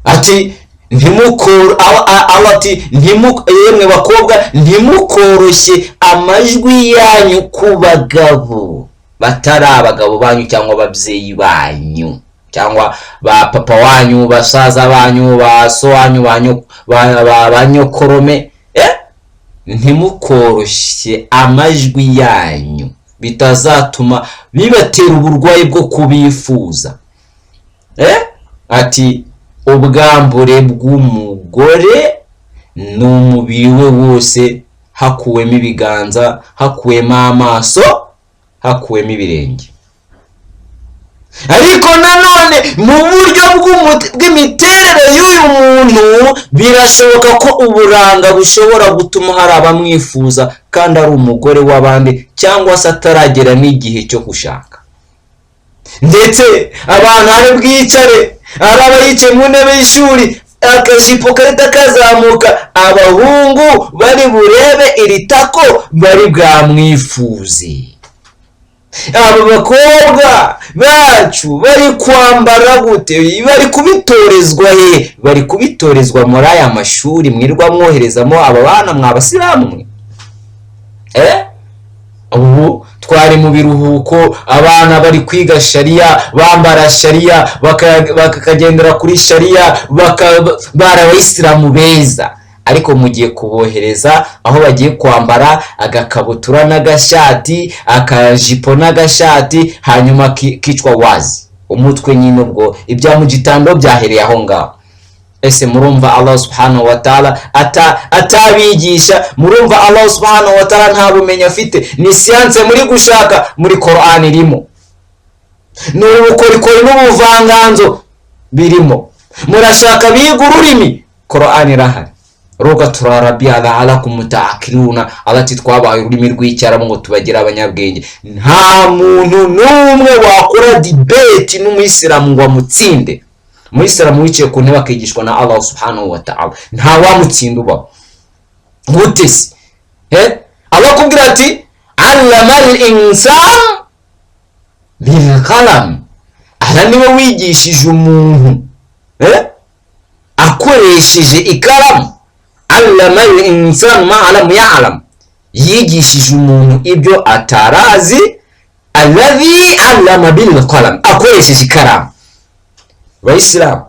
Ati ntimukoro, ati: "Yemwe bakobwa, ntimukoroshye amajwi yanyu ku bagabo batari abagabo banyu cyangwa ababyeyi banyu cyangwa ba papa wanyu, basaza banyu, ba so wanyu, ba nyokorome. Ntimukoroshye amajwi yanyu, bitazatuma bibatera uburwayi bwo kubifuza." Ati: "Ubwambure bw'umugore ni umubiri we wose, hakuwemo ibiganza, hakuwemo amaso, hakuwemo ibirenge." Ariko nanone mu buryo bw'imiterere y'uyu muntu, birashoboka ko uburanga bushobora gutuma hari abamwifuza kandi ari umugore w'abandi, cyangwa se ataragera n'igihe cyo gushaka. Ndetse abantu hari bwicare, hari abayicaye mu ntebe y'ishuri, akajipo karita kazamuka, abahungu bari burebe iri tako, bari bwamwifuze. Aba bakobwa bacu bari kwambara gute? Bari kubitorezwa he? Bari kubitorezwa muri aya mashuri mwirwa mwoherezamo aba bana, mwa basilamu mwe. Ubu twari mu biruhuko, abana bari kwiga shariya, bambara shariya, bakagendera kuri shariya, bari abayisilamu beza. Ariko mugiye kubohereza aho bagiye kwambara agakabutura n'agashati, akajipo n'agashati, hanyuma kicwa wazi umutwe nyine. Ubwo ibya mu gitando byahereye aho ngaho. Ese murumva Allah subhanahu wa ta'ala atabigisha? Murumva Allah subhanahu wa ta'ala nta bumenyi afite? Ni siyanse muri gushaka, muri Qur'an irimo. Ni ubukorikori n'ubuvanganzo birimo. Murashaka biga ururimi, Qur'an irahari. Lughatul arabiyya la'allakum ta'qiluna. Allah ati twabahaye ururimi rw'icyarabu ngo tubagire abanyabwenge. Nta muntu n'umwe wakora debate n'umuyisilamu ngo amutsinde. Umuyisilamu wicaye ku ntebe akigishwa na Allah subhanahu wa ta'ala, nta wamutsinda ubaho. Gute se? Allah akubwira ati allama al-insan bil qalam. Allah niwe wigishije umuntu akoresheje ikaramu. Allama al-insan ma lam ya'lam, yigishije umuntu ibyo atarazi. Alladhi allama bil qalam, akoresheje ikaramu. Bayisilamu,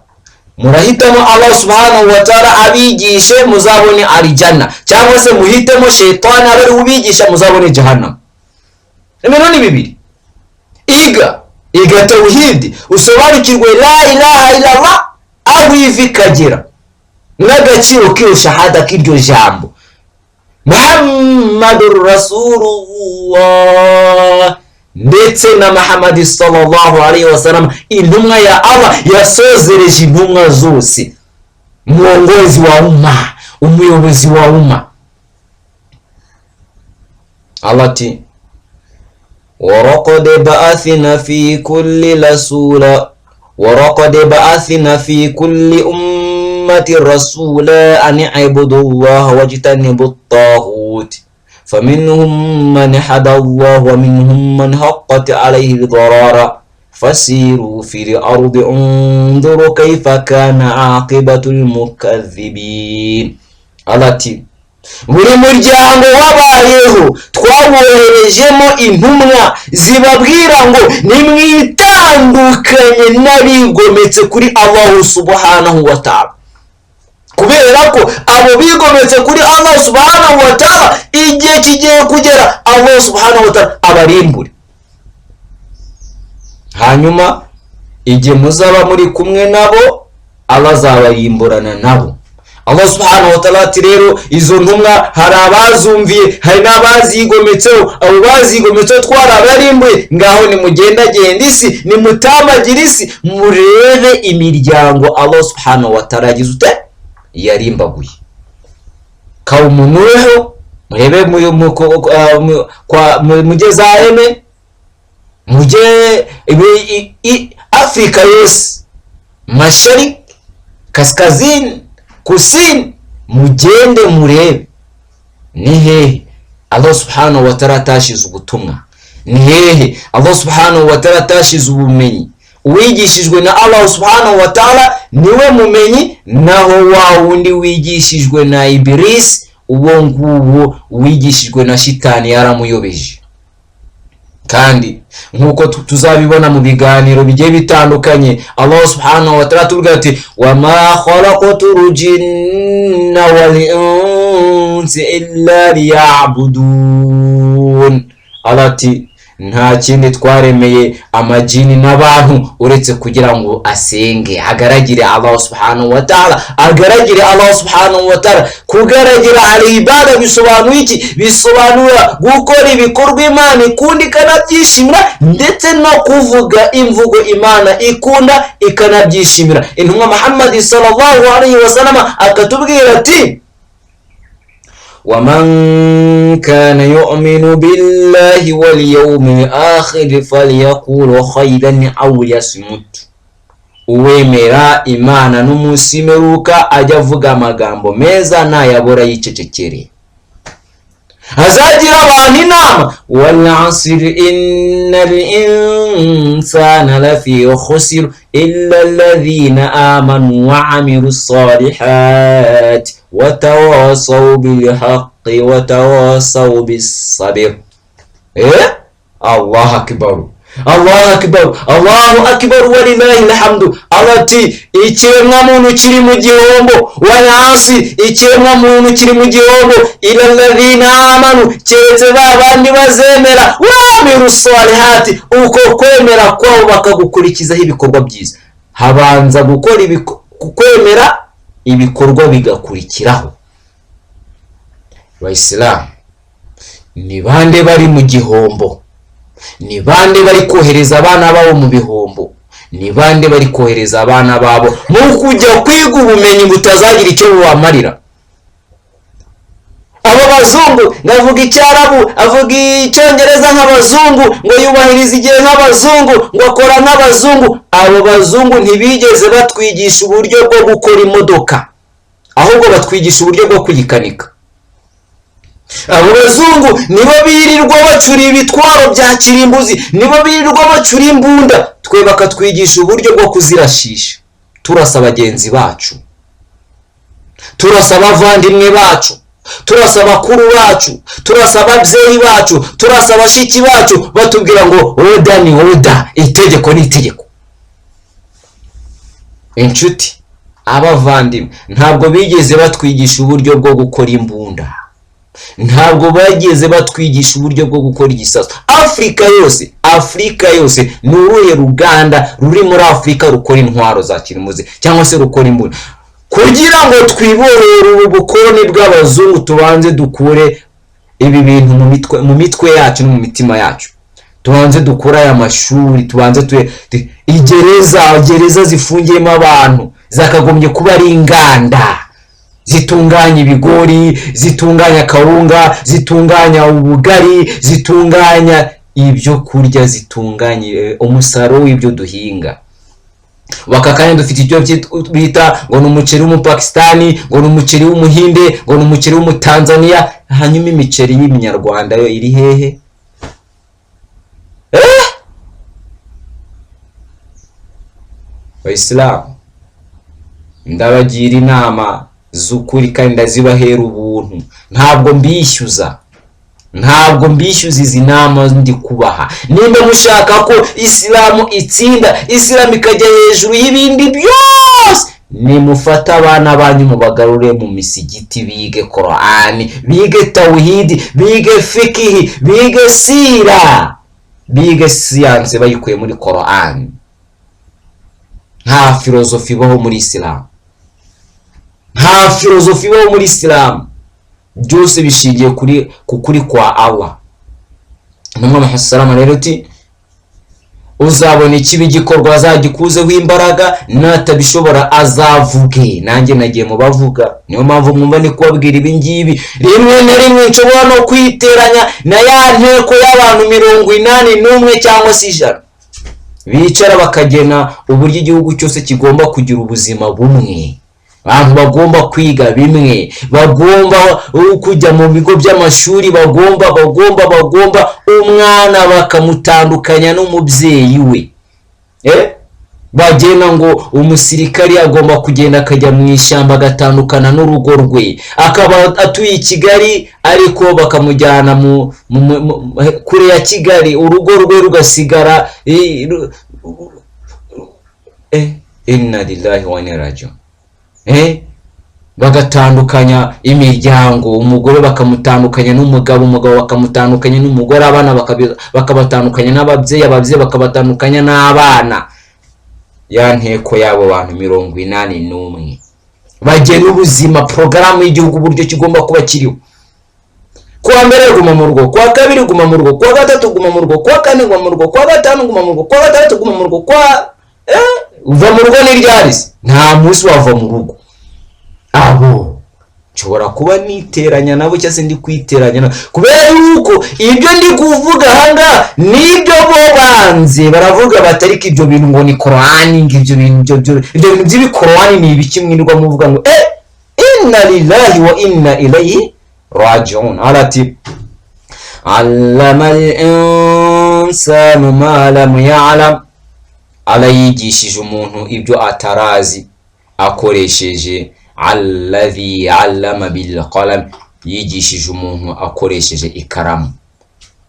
murahitamo Allah subhanahu wa ta'ala abigishe muzabone arijana, cyangwa se muhitemo shaytani abe ubigisha muzabone jahannam. Ibintu ni bibiri. Iga tawhidi, usobanukirwe la ilaha illallah aho iva ikagera n'agaciro k'iyo shahada, k'iryo jambo Muhammadur Rasulullah, ndetse na Muhammad sallallahu alaihi wasallam, intumwa ya Allah yasozereje intumwa zose, mwongozi wa umma, umuyobozi wa umma. Allah ati ولقد بعثنا في كل رسولا ولقد بعثنا في كل أمة رسولا أن اعبدوا الله واجتنبوا الطاغوت فمنهم من هدى الله ومنهم من حقت عليه الضلالة فسيروا في الأرض انظروا كيف كان عاقبة المكذبين. Allah ati buri muryango wabayeho twawoherejemo intumwa zibabwira ngo nimwitandukanye n'abigometse kuri Allahu subhanahu wa ta'ala, kubera ko abo bigometse kuri Allah subhanahu wa ta'ala igihe kigiye kugera Allah subhanahu wa ta'ala abarimbure. Hanyuma igihe muzaba muri kumwe nabo, Allah azabarimburana nabo. Allah subhanahu wa ta'ala ati rero izo ntumwa hari abazumviye, hari n'abazigometseho. Abo bazigometseho twarabarimbuye. Ngaho nimugendagenda isi, nimutambagire isi, murebe imiryango Allah subhanahu wa ta'ala yagize ute, yarimbaguye. Kaumu Nuhu, murebe mujye za Yemen, mujye Afurika yose, mashariki, kaskazini, kusini, mugende murebe ni hehe Allah subhanahu wa ta'ala atashize ubutumwa, ni hehe Allah subhanahu wa ta'ala atashize ubumenyi. Uwigishijwe na Allah subhanahu wa ta'ala niwe mumenyi, naho wa wundi wigishijwe na Ibilisi, uwo nguwo wigishijwe na shitani yaramuyobeje. Kandi nk'uko tuzabibona mu biganiro bigiye bitandukanye, Allah subhanahu wa ta'ala tubwira ati wama khalaqtul jinna wal insa illa liya'budun. Allah ati nta kindi twaremeye amajini n'abantu uretse kugira ngo asenge, agaragire Allah subhanahu wa ta'ala, agaragire Allah subhanahu wa ta'ala. Kugaragira al ibada bisobanuye iki? Bisobanura gukora ibikorwa Imana ikunda ikanabyishimira, ndetse no kuvuga imvugo Imana ikunda ikanabyishimira. Intumwa Muhammad sallallahu alaihi wasallam akatubwira ati ومن كان يؤمن بالله واليوم الآخر فليقول خيرا أو ليصمت. Uwemera Imana n'umunsi w'imperuka ajya avuga amagambo meza, nayabura yicecekere. Azagira abantu inama. والعصر إن الإنسان لفي خسر إلا الذين آمنوا وعملوا الصالحات وتواصوا بالحق وتواصوا بالصبر. الله أكبر، الله أكبر، الله أكبر ولله الحمد. Allah ati ikiremwa muntu kiri mu gihombo. والعصر, ikiremwa muntu kiri mu gihombo. إلا الذين آمنوا, keretse ba bandi bazemera. وعملوا الصالحات, uko kwemera kwabo bakagukurikizaho ibikorwa byiza. Habanza gukora kwemera. Ibikorwa bigakurikiraho. Bayisilamu, ni bande bari mu gihombo? Ni bande bari kohereza abana babo mu bihombo? Ni bande bari kohereza abana babo mu kujya kwiga ubumenyi butazagira icyo bubamarira? Abo bazungu ngo avuga Icyarabu, avuga Icyongereza nk'abazungu, ngo yubahiriza igihe nk'abazungu, ngo akora nk'abazungu. Abo bazungu ntibigeze batwigisha uburyo bwo gukora imodoka, ahubwo batwigisha uburyo bwo kuyikanika. Abo bazungu nibo birirwa bacura ibitwaro bya kirimbuzi, nibo birirwa bacura imbunda, twe bakatwigisha uburyo bwo kuzirashisha, turasa bagenzi bacu, turasa abavandimwe bacu, turasa abakuru bacu, turasa ababyeyi bacu, turasa bashiki bacu, batubwira ngo order ni order, itegeko ni itegeko. Inshuti, abavandimwe, ntabwo bigeze batwigisha uburyo bwo gukora imbunda, ntabwo bageze batwigisha uburyo bwo gukora igisasu. Afurika yose, Afurika yose, ni uruhe ruganda ruri muri Afurika rukora intwaro za kirimbuzi cyangwa se rukora imbunda? Kugira ngo twiborere ubu bukoroni bw'abazungu, tubanze dukure ibi bintu mu mitwe yacu no mu mitima yacu. Tubanze dukure aya mashuri, tubanze igereza, gereza zifungiyemo abantu zakagombye kuba ari inganda zitunganya ibigori, zitunganya kawunga, zitunganya ubugari, zitunganya ibyo kurya, zitunganya umusaruro w'ibyo duhinga. Aka kanya dufite icyo bita ngo ni umuceri w'Umupakisitani, ngo ni umuceri w'Umuhinde, ngo ni umuceri w'Umutanzaniya. Hanyuma imiceri y'Iminyarwanda yo iri hehe? Eh, Bayisilamu, ndabagira inama z'ukuri kandi ndazibahera ubuntu. Ntabwo mbishyuza, ntabwo mbishyuza izi nama ndi kubaha. Nimba mushaka ko Isilamu itsinda, Isilamu ikajya hejuru y'ibindi byose, nimufate abana banyu mubagarure mu misigiti, bige Korani, bige tawhidi, bige fikihi, bige sira, bige siyanse bayikuye muri Korani. Nta filozofi ibaho muri Isilamu, nta filozofi ibaho muri Isilamu. Byose bishingiye ku kuri kwa Allah. Intumwa Muhammad salama rero ati: "Uzabona ikibi gikorwa azagikuzeho imbaraga, natabishobora azavuge." Nanjye nagiye mu bavuga, niyo mpamvu mwumva ndi kubabwira ibi ngibi. Rimwe na rimwe nshobora no kwiteranya na ya nteko y'abantu 81 cyangwa se 100 bicara bakagena uburyo igihugu cyose kigomba kugira ubuzima bumwe, abantu bagomba kwiga bimwe, bagomba kujya mu bigo by'amashuri, bagomba umwana bakamutandukanya n'umubyeyi we. Bagena ngo umusirikari agomba kugenda akajya mu ishyamba, agatandukana n'urugo rwe, akaba atuye i Kigali ariko bakamujyana kure ya Kigali, urugo rwe rugasigara. Inna lillahi wa inna rajiun. Bagatandukanya imiryango, umugore bakamutandukanya n'umugabo, umugabo bakamutandukanya n'umugore, abana bakabatandukanya n'ababyeyi, ababyeyi bakabatandukanya n'abana. Ya nteko y'abo bantu 81 bagena ubuzima, porogaramu y'igihugu, uburyo kigomba kuba kiriho. Kuwa mbere guma mu rugo, kuwa kabiri guma mu rugo, kuwa gatatu guma mu rugo, kuwa kane guma mu rugo, kuwa gatanu guma mu rugo, kuwa gatandatu guma mu rugo, kuwa uva mu rugo n'iryari se? Nta munsi wava mu rugo. Abo nshobora kuba niteranya nabo cyangwa se ndi kwiteranya nabo, kubera yuko ibyo ndi kuvuga ahangaha nibyo bo banze. Baravuga bati: "Ariko ibyo bintu ngo ni Korani, ngo ibyo bintu ibyo bintu by'ibikorani ni ibiki mwirirwa muvuga?" Ngo inna lillahi wa inna ilayhi rajiun. Arati: allama al-insanu ma lam ya'lam. Allah yigishije umuntu ibyo atarazi akoresheje alladhi allama bil qalam. Yigishije umuntu akoresheje ikaramu.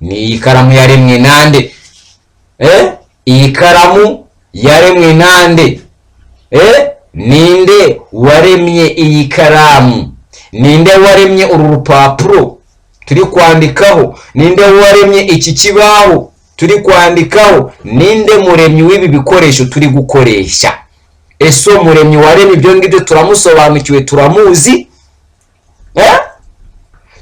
Ni iyi karamu yaremwe nande? Iyi karamu yaremwe nande? Ninde waremye iyi karamu? Ninde waremye uru rupapuro turi kwandikaho? Ninde waremye iki kibaho turi kwandikaho? Ninde muremyi w'ibi bikoresho turi gukoresha? Ese umuremyi waremye ibyo ngibyo turamusobanukiwe, turamuzi?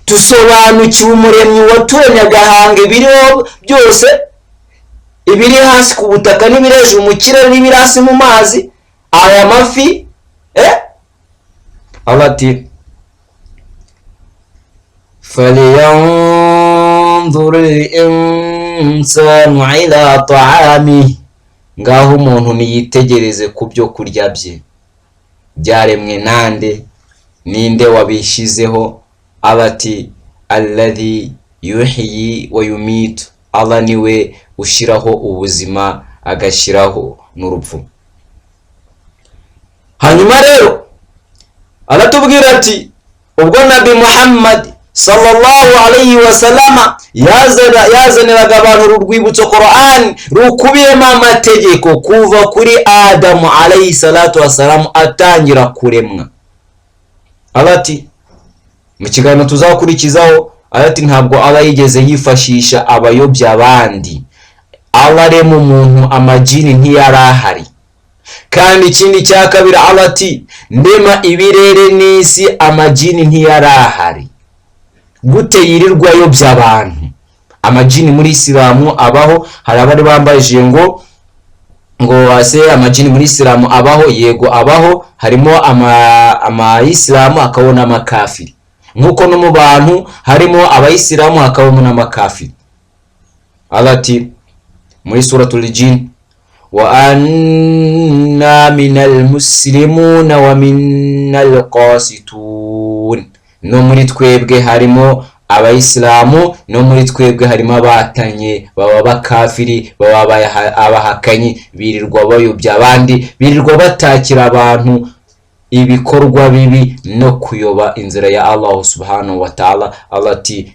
Dusobanukiwe umuremyi waturemye agahanga ibiriho byose, ibiri hasi ku butaka n'ibiri hejuru mu kirere n'ibiri hasi mu mazi, aya mafi. Allah ati falyanzur al-insanu ila ta'ami, ngaho umuntu niyitegereze ku byo kurya bye byaremwe nande, ninde wabishyizeho? Allah ati alladhi yuhyi wa yumitu, Allah niwe ushyiraho ubuzima agashyiraho n'urupfu. Hanyuma rero aratubwira ati ubwo Nabi Muhammad sallallahu alayhi wa sallama yazaniraga abantu urwibutso Qur'an rukubiyemo amategeko kuva kuri Adamu alayhi salatu wasalamu atangira kuremwa. Allah ati mu kiganiro tuzakurikizaho, ati ntabwo Allah yigeze yifashisha abayobya abandi. Allah arema umuntu amajini ntiyari ahari. Kandi ikindi cya kabiri, Allah ati ndema ibirere n'isi amajini ntiyari ahari. Gute yirirwa ayobya abantu? Amajini muri Isilamu abaho. Hari abari bambajije ngo ase amajini muri Isilamu abaho? Yego abaho, harimo amayisilamu hakabona amakafiri, nk'uko no mu bantu harimo abayisilamu hakabamo n'amakafiri. Allah ati muri Suratul Jin, wa anna minal muslimuna wa minnal qasitun, no muri twebwe harimo abayisilamu, no muri twebwe harimo abatanye, baba bakafiri, baba abahakanyi, birirwa bayobya abandi, birirwa batakira abantu ibikorwa bibi no kuyoba inzira ya Allah subhanahu wa ta'ala. Allah ati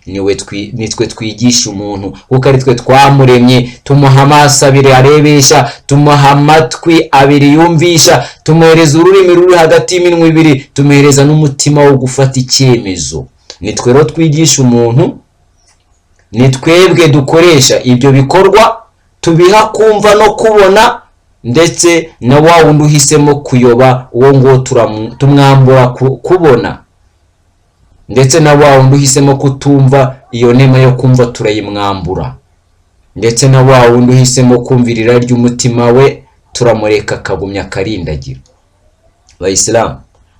nitwe twigisha umuntu, kuko ari twe twamuremye, tumuha amaso abiri arebesha, tumuha amatwi abiri yumvisha, tumuhereza ururimi ruri hagati y'iminwa ibiri, tumuhereza n'umutima wo gufata icyemezo. Nitwe rero twigisha umuntu, ni twebwe dukoresha ibyo bikorwa tubiha kumva no kubona, ndetse na wa wundi uhisemo kuyoba uwo nguwo tumwambura kubona, ndetse na wa wundi uhisemo kutumva iyo nema yo kumva turayimwambura, ndetse na wa wundi uhisemo kumvira irari ry'umutima we turamureka akagumya akarindagira. Abayisilamu,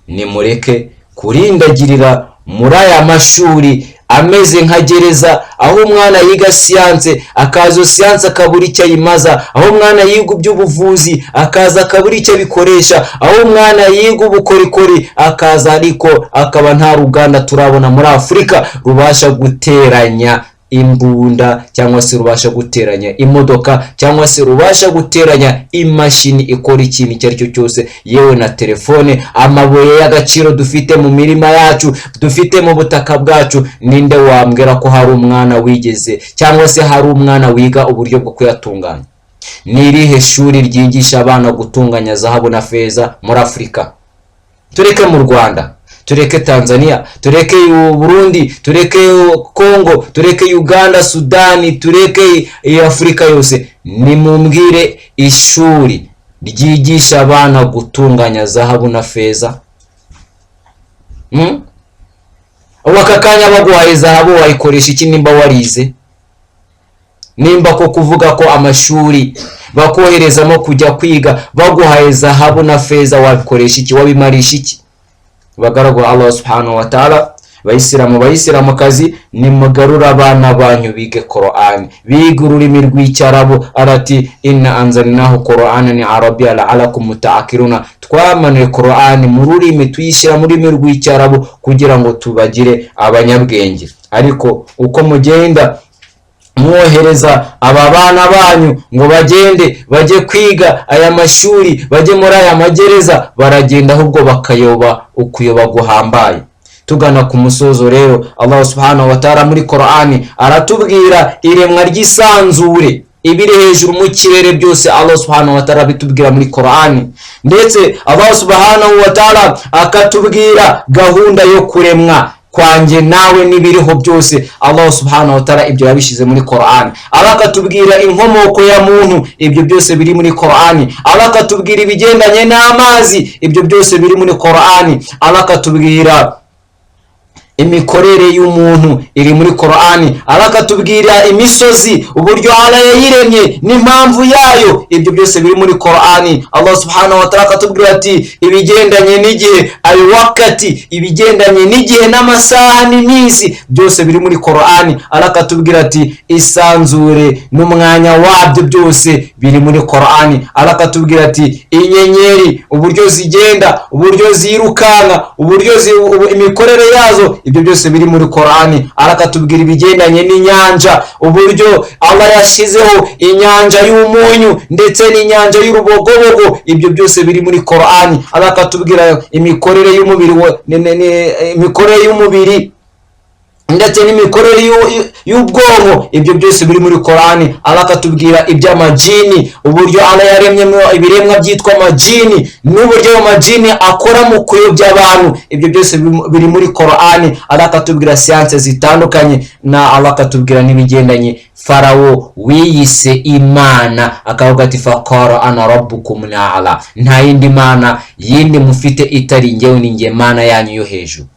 nimureke kurindagirira muri aya mashuri ameze nka gereza, aho umwana yiga siyanse akaza siyanse akabura icyo ayimaza, aho umwana yiga iby'ubuvuzi akaza akabura icyo abikoresha, aho umwana yiga ubukorikori akaza ariko akaba nta ruganda turabona muri Afurika rubasha guteranya imbunda, cyangwa se rubasha guteranya imodoka, cyangwa se rubasha guteranya imashini ikora ikintu icyo ari cyo cyose, yewe na telefone. Amabuye y'agaciro dufite mu mirima yacu, dufite mu butaka bwacu, ninde wambwira ko hari umwana wigeze cyangwa se hari umwana wiga uburyo bwo kuyatunganya? Ni irihe shuri ryigisha abana gutunganya zahabu na feza muri Afurika? Tureke mu Rwanda, tureke Tanzania, tureke Burundi, tureke Congo, tureke Uganda, Sudani, tureke Afurika yose, nimumbwire ishuri ryigisha abana gutunganya zahabu na feza. Ubu aka kanya baguhaye zahabu wayikoresha iki nimba warize? Nimba ko kuvuga ko amashuri bakoherezamo kujya kwiga, baguhaye zahabu na feza wabikoresha iki, wabimarisha iki? Bagaragu Allah subhanahu wa ta'ala, bayisilamu, bayisilamukazi, nimugarura abana banyu bige Qur'an, bige ururimi rw'icyarabu. Arati inna anzalnahu Qur'anan arabiyya la'alakum ta'qiluna, twamanuye Qur'an mu rurimi, tuyishyira mu rurimi rw'icyarabu kugira ngo tubagire abanyabwenge. Ariko uko mugenda mwohereza aba bana banyu ngo bagende bajye kwiga aya mashuri, bajye muri aya magereza, baragenda ahubwo bakayoba ukuyoba guhambaye. Tugana ku musozo rero, Allah subhanahu wa ta'ala muri Qur'ani aratubwira iremwa ry'isanzure, ibiri hejuru mu kirere byose Allah subhanahu wa ta'ala bitubwira muri Qur'ani, ndetse Allah subhanahu wa ta'ala akatubwira gahunda yo kuremwa. kwanjye nawe n'ibiriho byose. Allah subhanahu wa ta'ala ibyo yabishyize muri Qur'an. Allah akatubwira inkomoko ya muntu, ibyo byose biri muri Qur'an. Allah akatubwira ibigendanye n'amazi, ibyo byose biri muri Qur'an. Allah akatubwira imikorere y'umuntu, iri muri Qur'ani. Allah akatubwira imisozi, uburyo Allah yayiremye n'impamvu yayo, ibyo byose biri muri Qur'ani. Allah subhanahu wa ta'ala akatubwira ati ibigendanye n'igihe, alwakati, ibigendanye n'igihe n'amasaha n'iminsi, byose biri muri Qur'ani. Allah akatubwira ati isanzure n'umwanya wabyo byose biri muri Qur'ani. Allah akatubwira ati inyenyeri, uburyo zigenda, uburyo zirukanka, uburyo imikorere yazo, ibyo byose biri muri Qur'ani. Allah akatubwira ibigendanye n'inyanja, uburyo Allah yashyizeho inyanja y'umunyu ndetse n'inyanja y'urubogobogo, ibyo byose biri muri Qur'ani. Allah akatubwira imikorere y'umubiri, imikorere y'umubiri ndetse n'imikorere y'ubwonko, ibyo byose biri muri Qur'ani. Allah akatubwira iby'amajini, uburyo Allah yaremyemo ibiremwa byitwa amajini n'uburyo ayo majini akora mu kuyobya abantu, ibyo byose biri muri Qur'ani. Allah akatubwira siyanse zitandukanye, na Allah akatubwira n'ibigendanye Farawo wiyise Imana, akavuga ati faqara ana rabbukum a'la, nta yindi mana yindi mufite itari njyewe, ni njye Mana yanyu yo hejuru.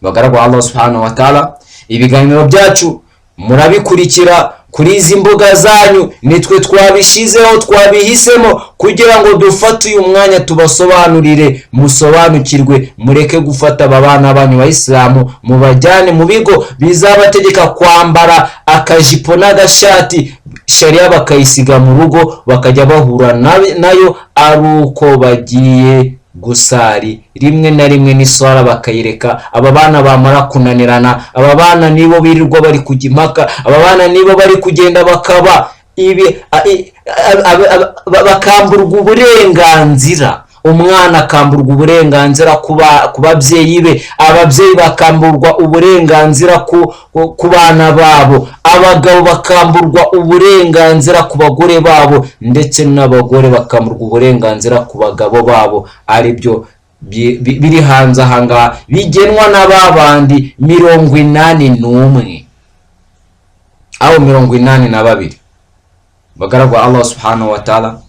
Bagaragu Allah subhanahu wa ta'ala, ibiganiro byacu murabikurikira kuri izi mbuga zanyu, nitwe twabishyizeho, twabihisemo kugira ngo dufate uyu mwanya tubasobanurire, musobanukirwe, mureke gufata aba bana banyu bayisilamu mubajyane mu bigo bizabategeka kwambara akajipo n'agashati, sharia bakayisiga mu rugo, bakajya bahura nayo ari uko bagiye gusari rimwe na rimwe n'iswara bakayireka. Aba bana bamara kunanirana, aba bana nibo birirwa bari kujya impaka, aba bana nibo bari kugenda bakaba ibi bakamburwa uburenganzira. Umwana akamburwa uburenganzira ku babyeyi be, ababyeyi bakamburwa uburenganzira ku bana babo, abagabo bakamburwa uburenganzira ku bagore babo, ndetse n'abagore bakamburwa uburenganzira ku bagabo babo, aribyo biri hanze ahangaha bigenwa na ba bandi 81 aho 82. Bagaragu Allah subhanahu wa ta'ala,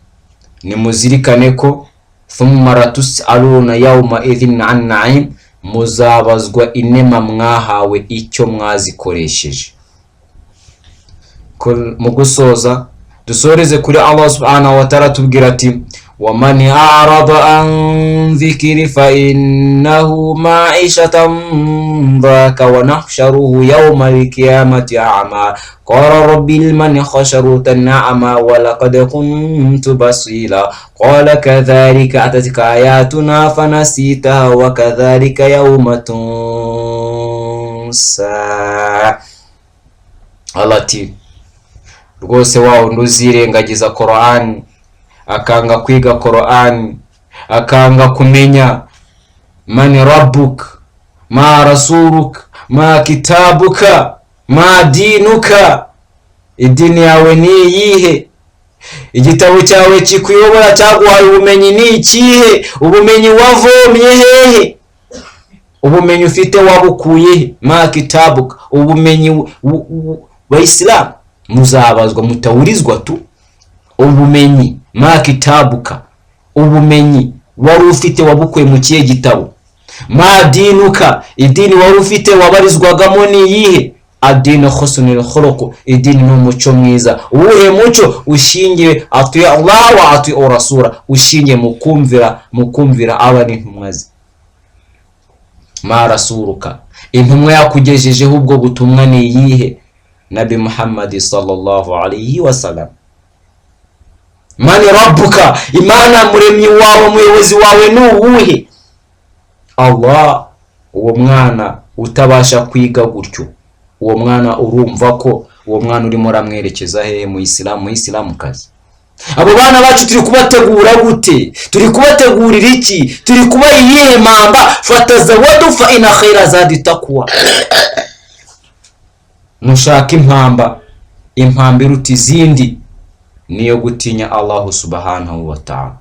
nimuzirikane ko thumma latus'aluna yawma idhin an na'im, muzabazwa inema mwahawe icyo mwazikoresheje. Mu gusoza, dusoreze kuri Allah subhanahu wa ta'ala tubwira ati waman a'rada an dhikri fa innahu ma'ishatan dhaka wa nahsharuhu yawma al-qiyamati a'ma qala rabbi liman hashartani a'ma wa laqad kuntu basira qala kadhalika atatka ayatuna fanasitaha wa kadhalika yawma tunsa. Allah ati rwose wa wundi uzirengagiza Qur'an, akanga kwiga Qur'an, akanga kumenya man rabbuk, ma rasuluk, ma kitabuka, ma dinuka, idini yawe ni iyihe, igitabo cyawe kikuyobora cyaguhaye ubumenyi ni ikihe, ubumenyi wavomye hehe, ubumenyi ufite wabukuye he, ma kitabuka, ubumenyi bayisilamu muzabazwa mutawurizwa tu ubumenyi, ma kitabuka, ubumenyi wari ufite wabukuye mu kihe gitabo, ma dinuka, idini wari ufite wabarizwagamo ni iyihe, adini husnul khuluq, idini ni umuco mwiza. Uwuhe muco? Ushingiye ati Allah wa ati rasula, ushingiye mu kumvira aba n'intumwa ze. Ma rasuluka, intumwa yakugejejeho ubwo butumwa ni iyihe? Nabi Muhammad sallallahu alayhi wasallam. Man rabbuka, Imana muremyi wawe, umuyobozi wawe ni uwuhe? Allah. Uwo mwana utabasha kwiga gutyo, uwo mwana urumva ko uwo mwana urimo uramwerekeza hehe? Mu isilamu, mu isilamukazi? Abo bana bacu turi kubategura gute? Turi kubategurira iki? Turi kubaha iyihe mpamba? Fatazawadu fa ina khaira zadi taqwa. Mushaka impamba, impamba iruta izindi niyo gutinya Allahu subhanahu wa ta'ala.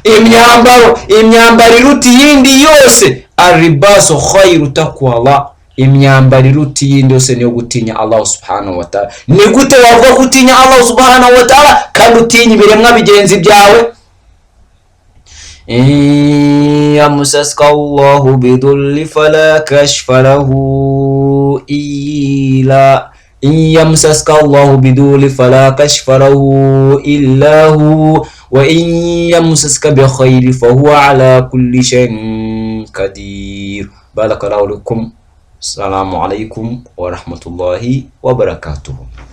Imyambaro iruta iyindi yose Arribasu khairu taqwa, imyambaro iruta iyindi yose niyo gutinya Allah subhanahu wa ta'ala. Ni gute wavuga ko utinya Allah subhanahu wa ta'ala kandi utinya ibiremwa bigenzi byawe? Yamsaska Allahu bidurri fala kashfa lahu illa in yamsaska Allahu bidurri fala kashfa lahu illa hu wa in yamsaska bi khayri fahuwa ala kulli shay'in qadir. Barakallahu lakum. Assalamu alaikum wa rahmatullahi wa barakatuh.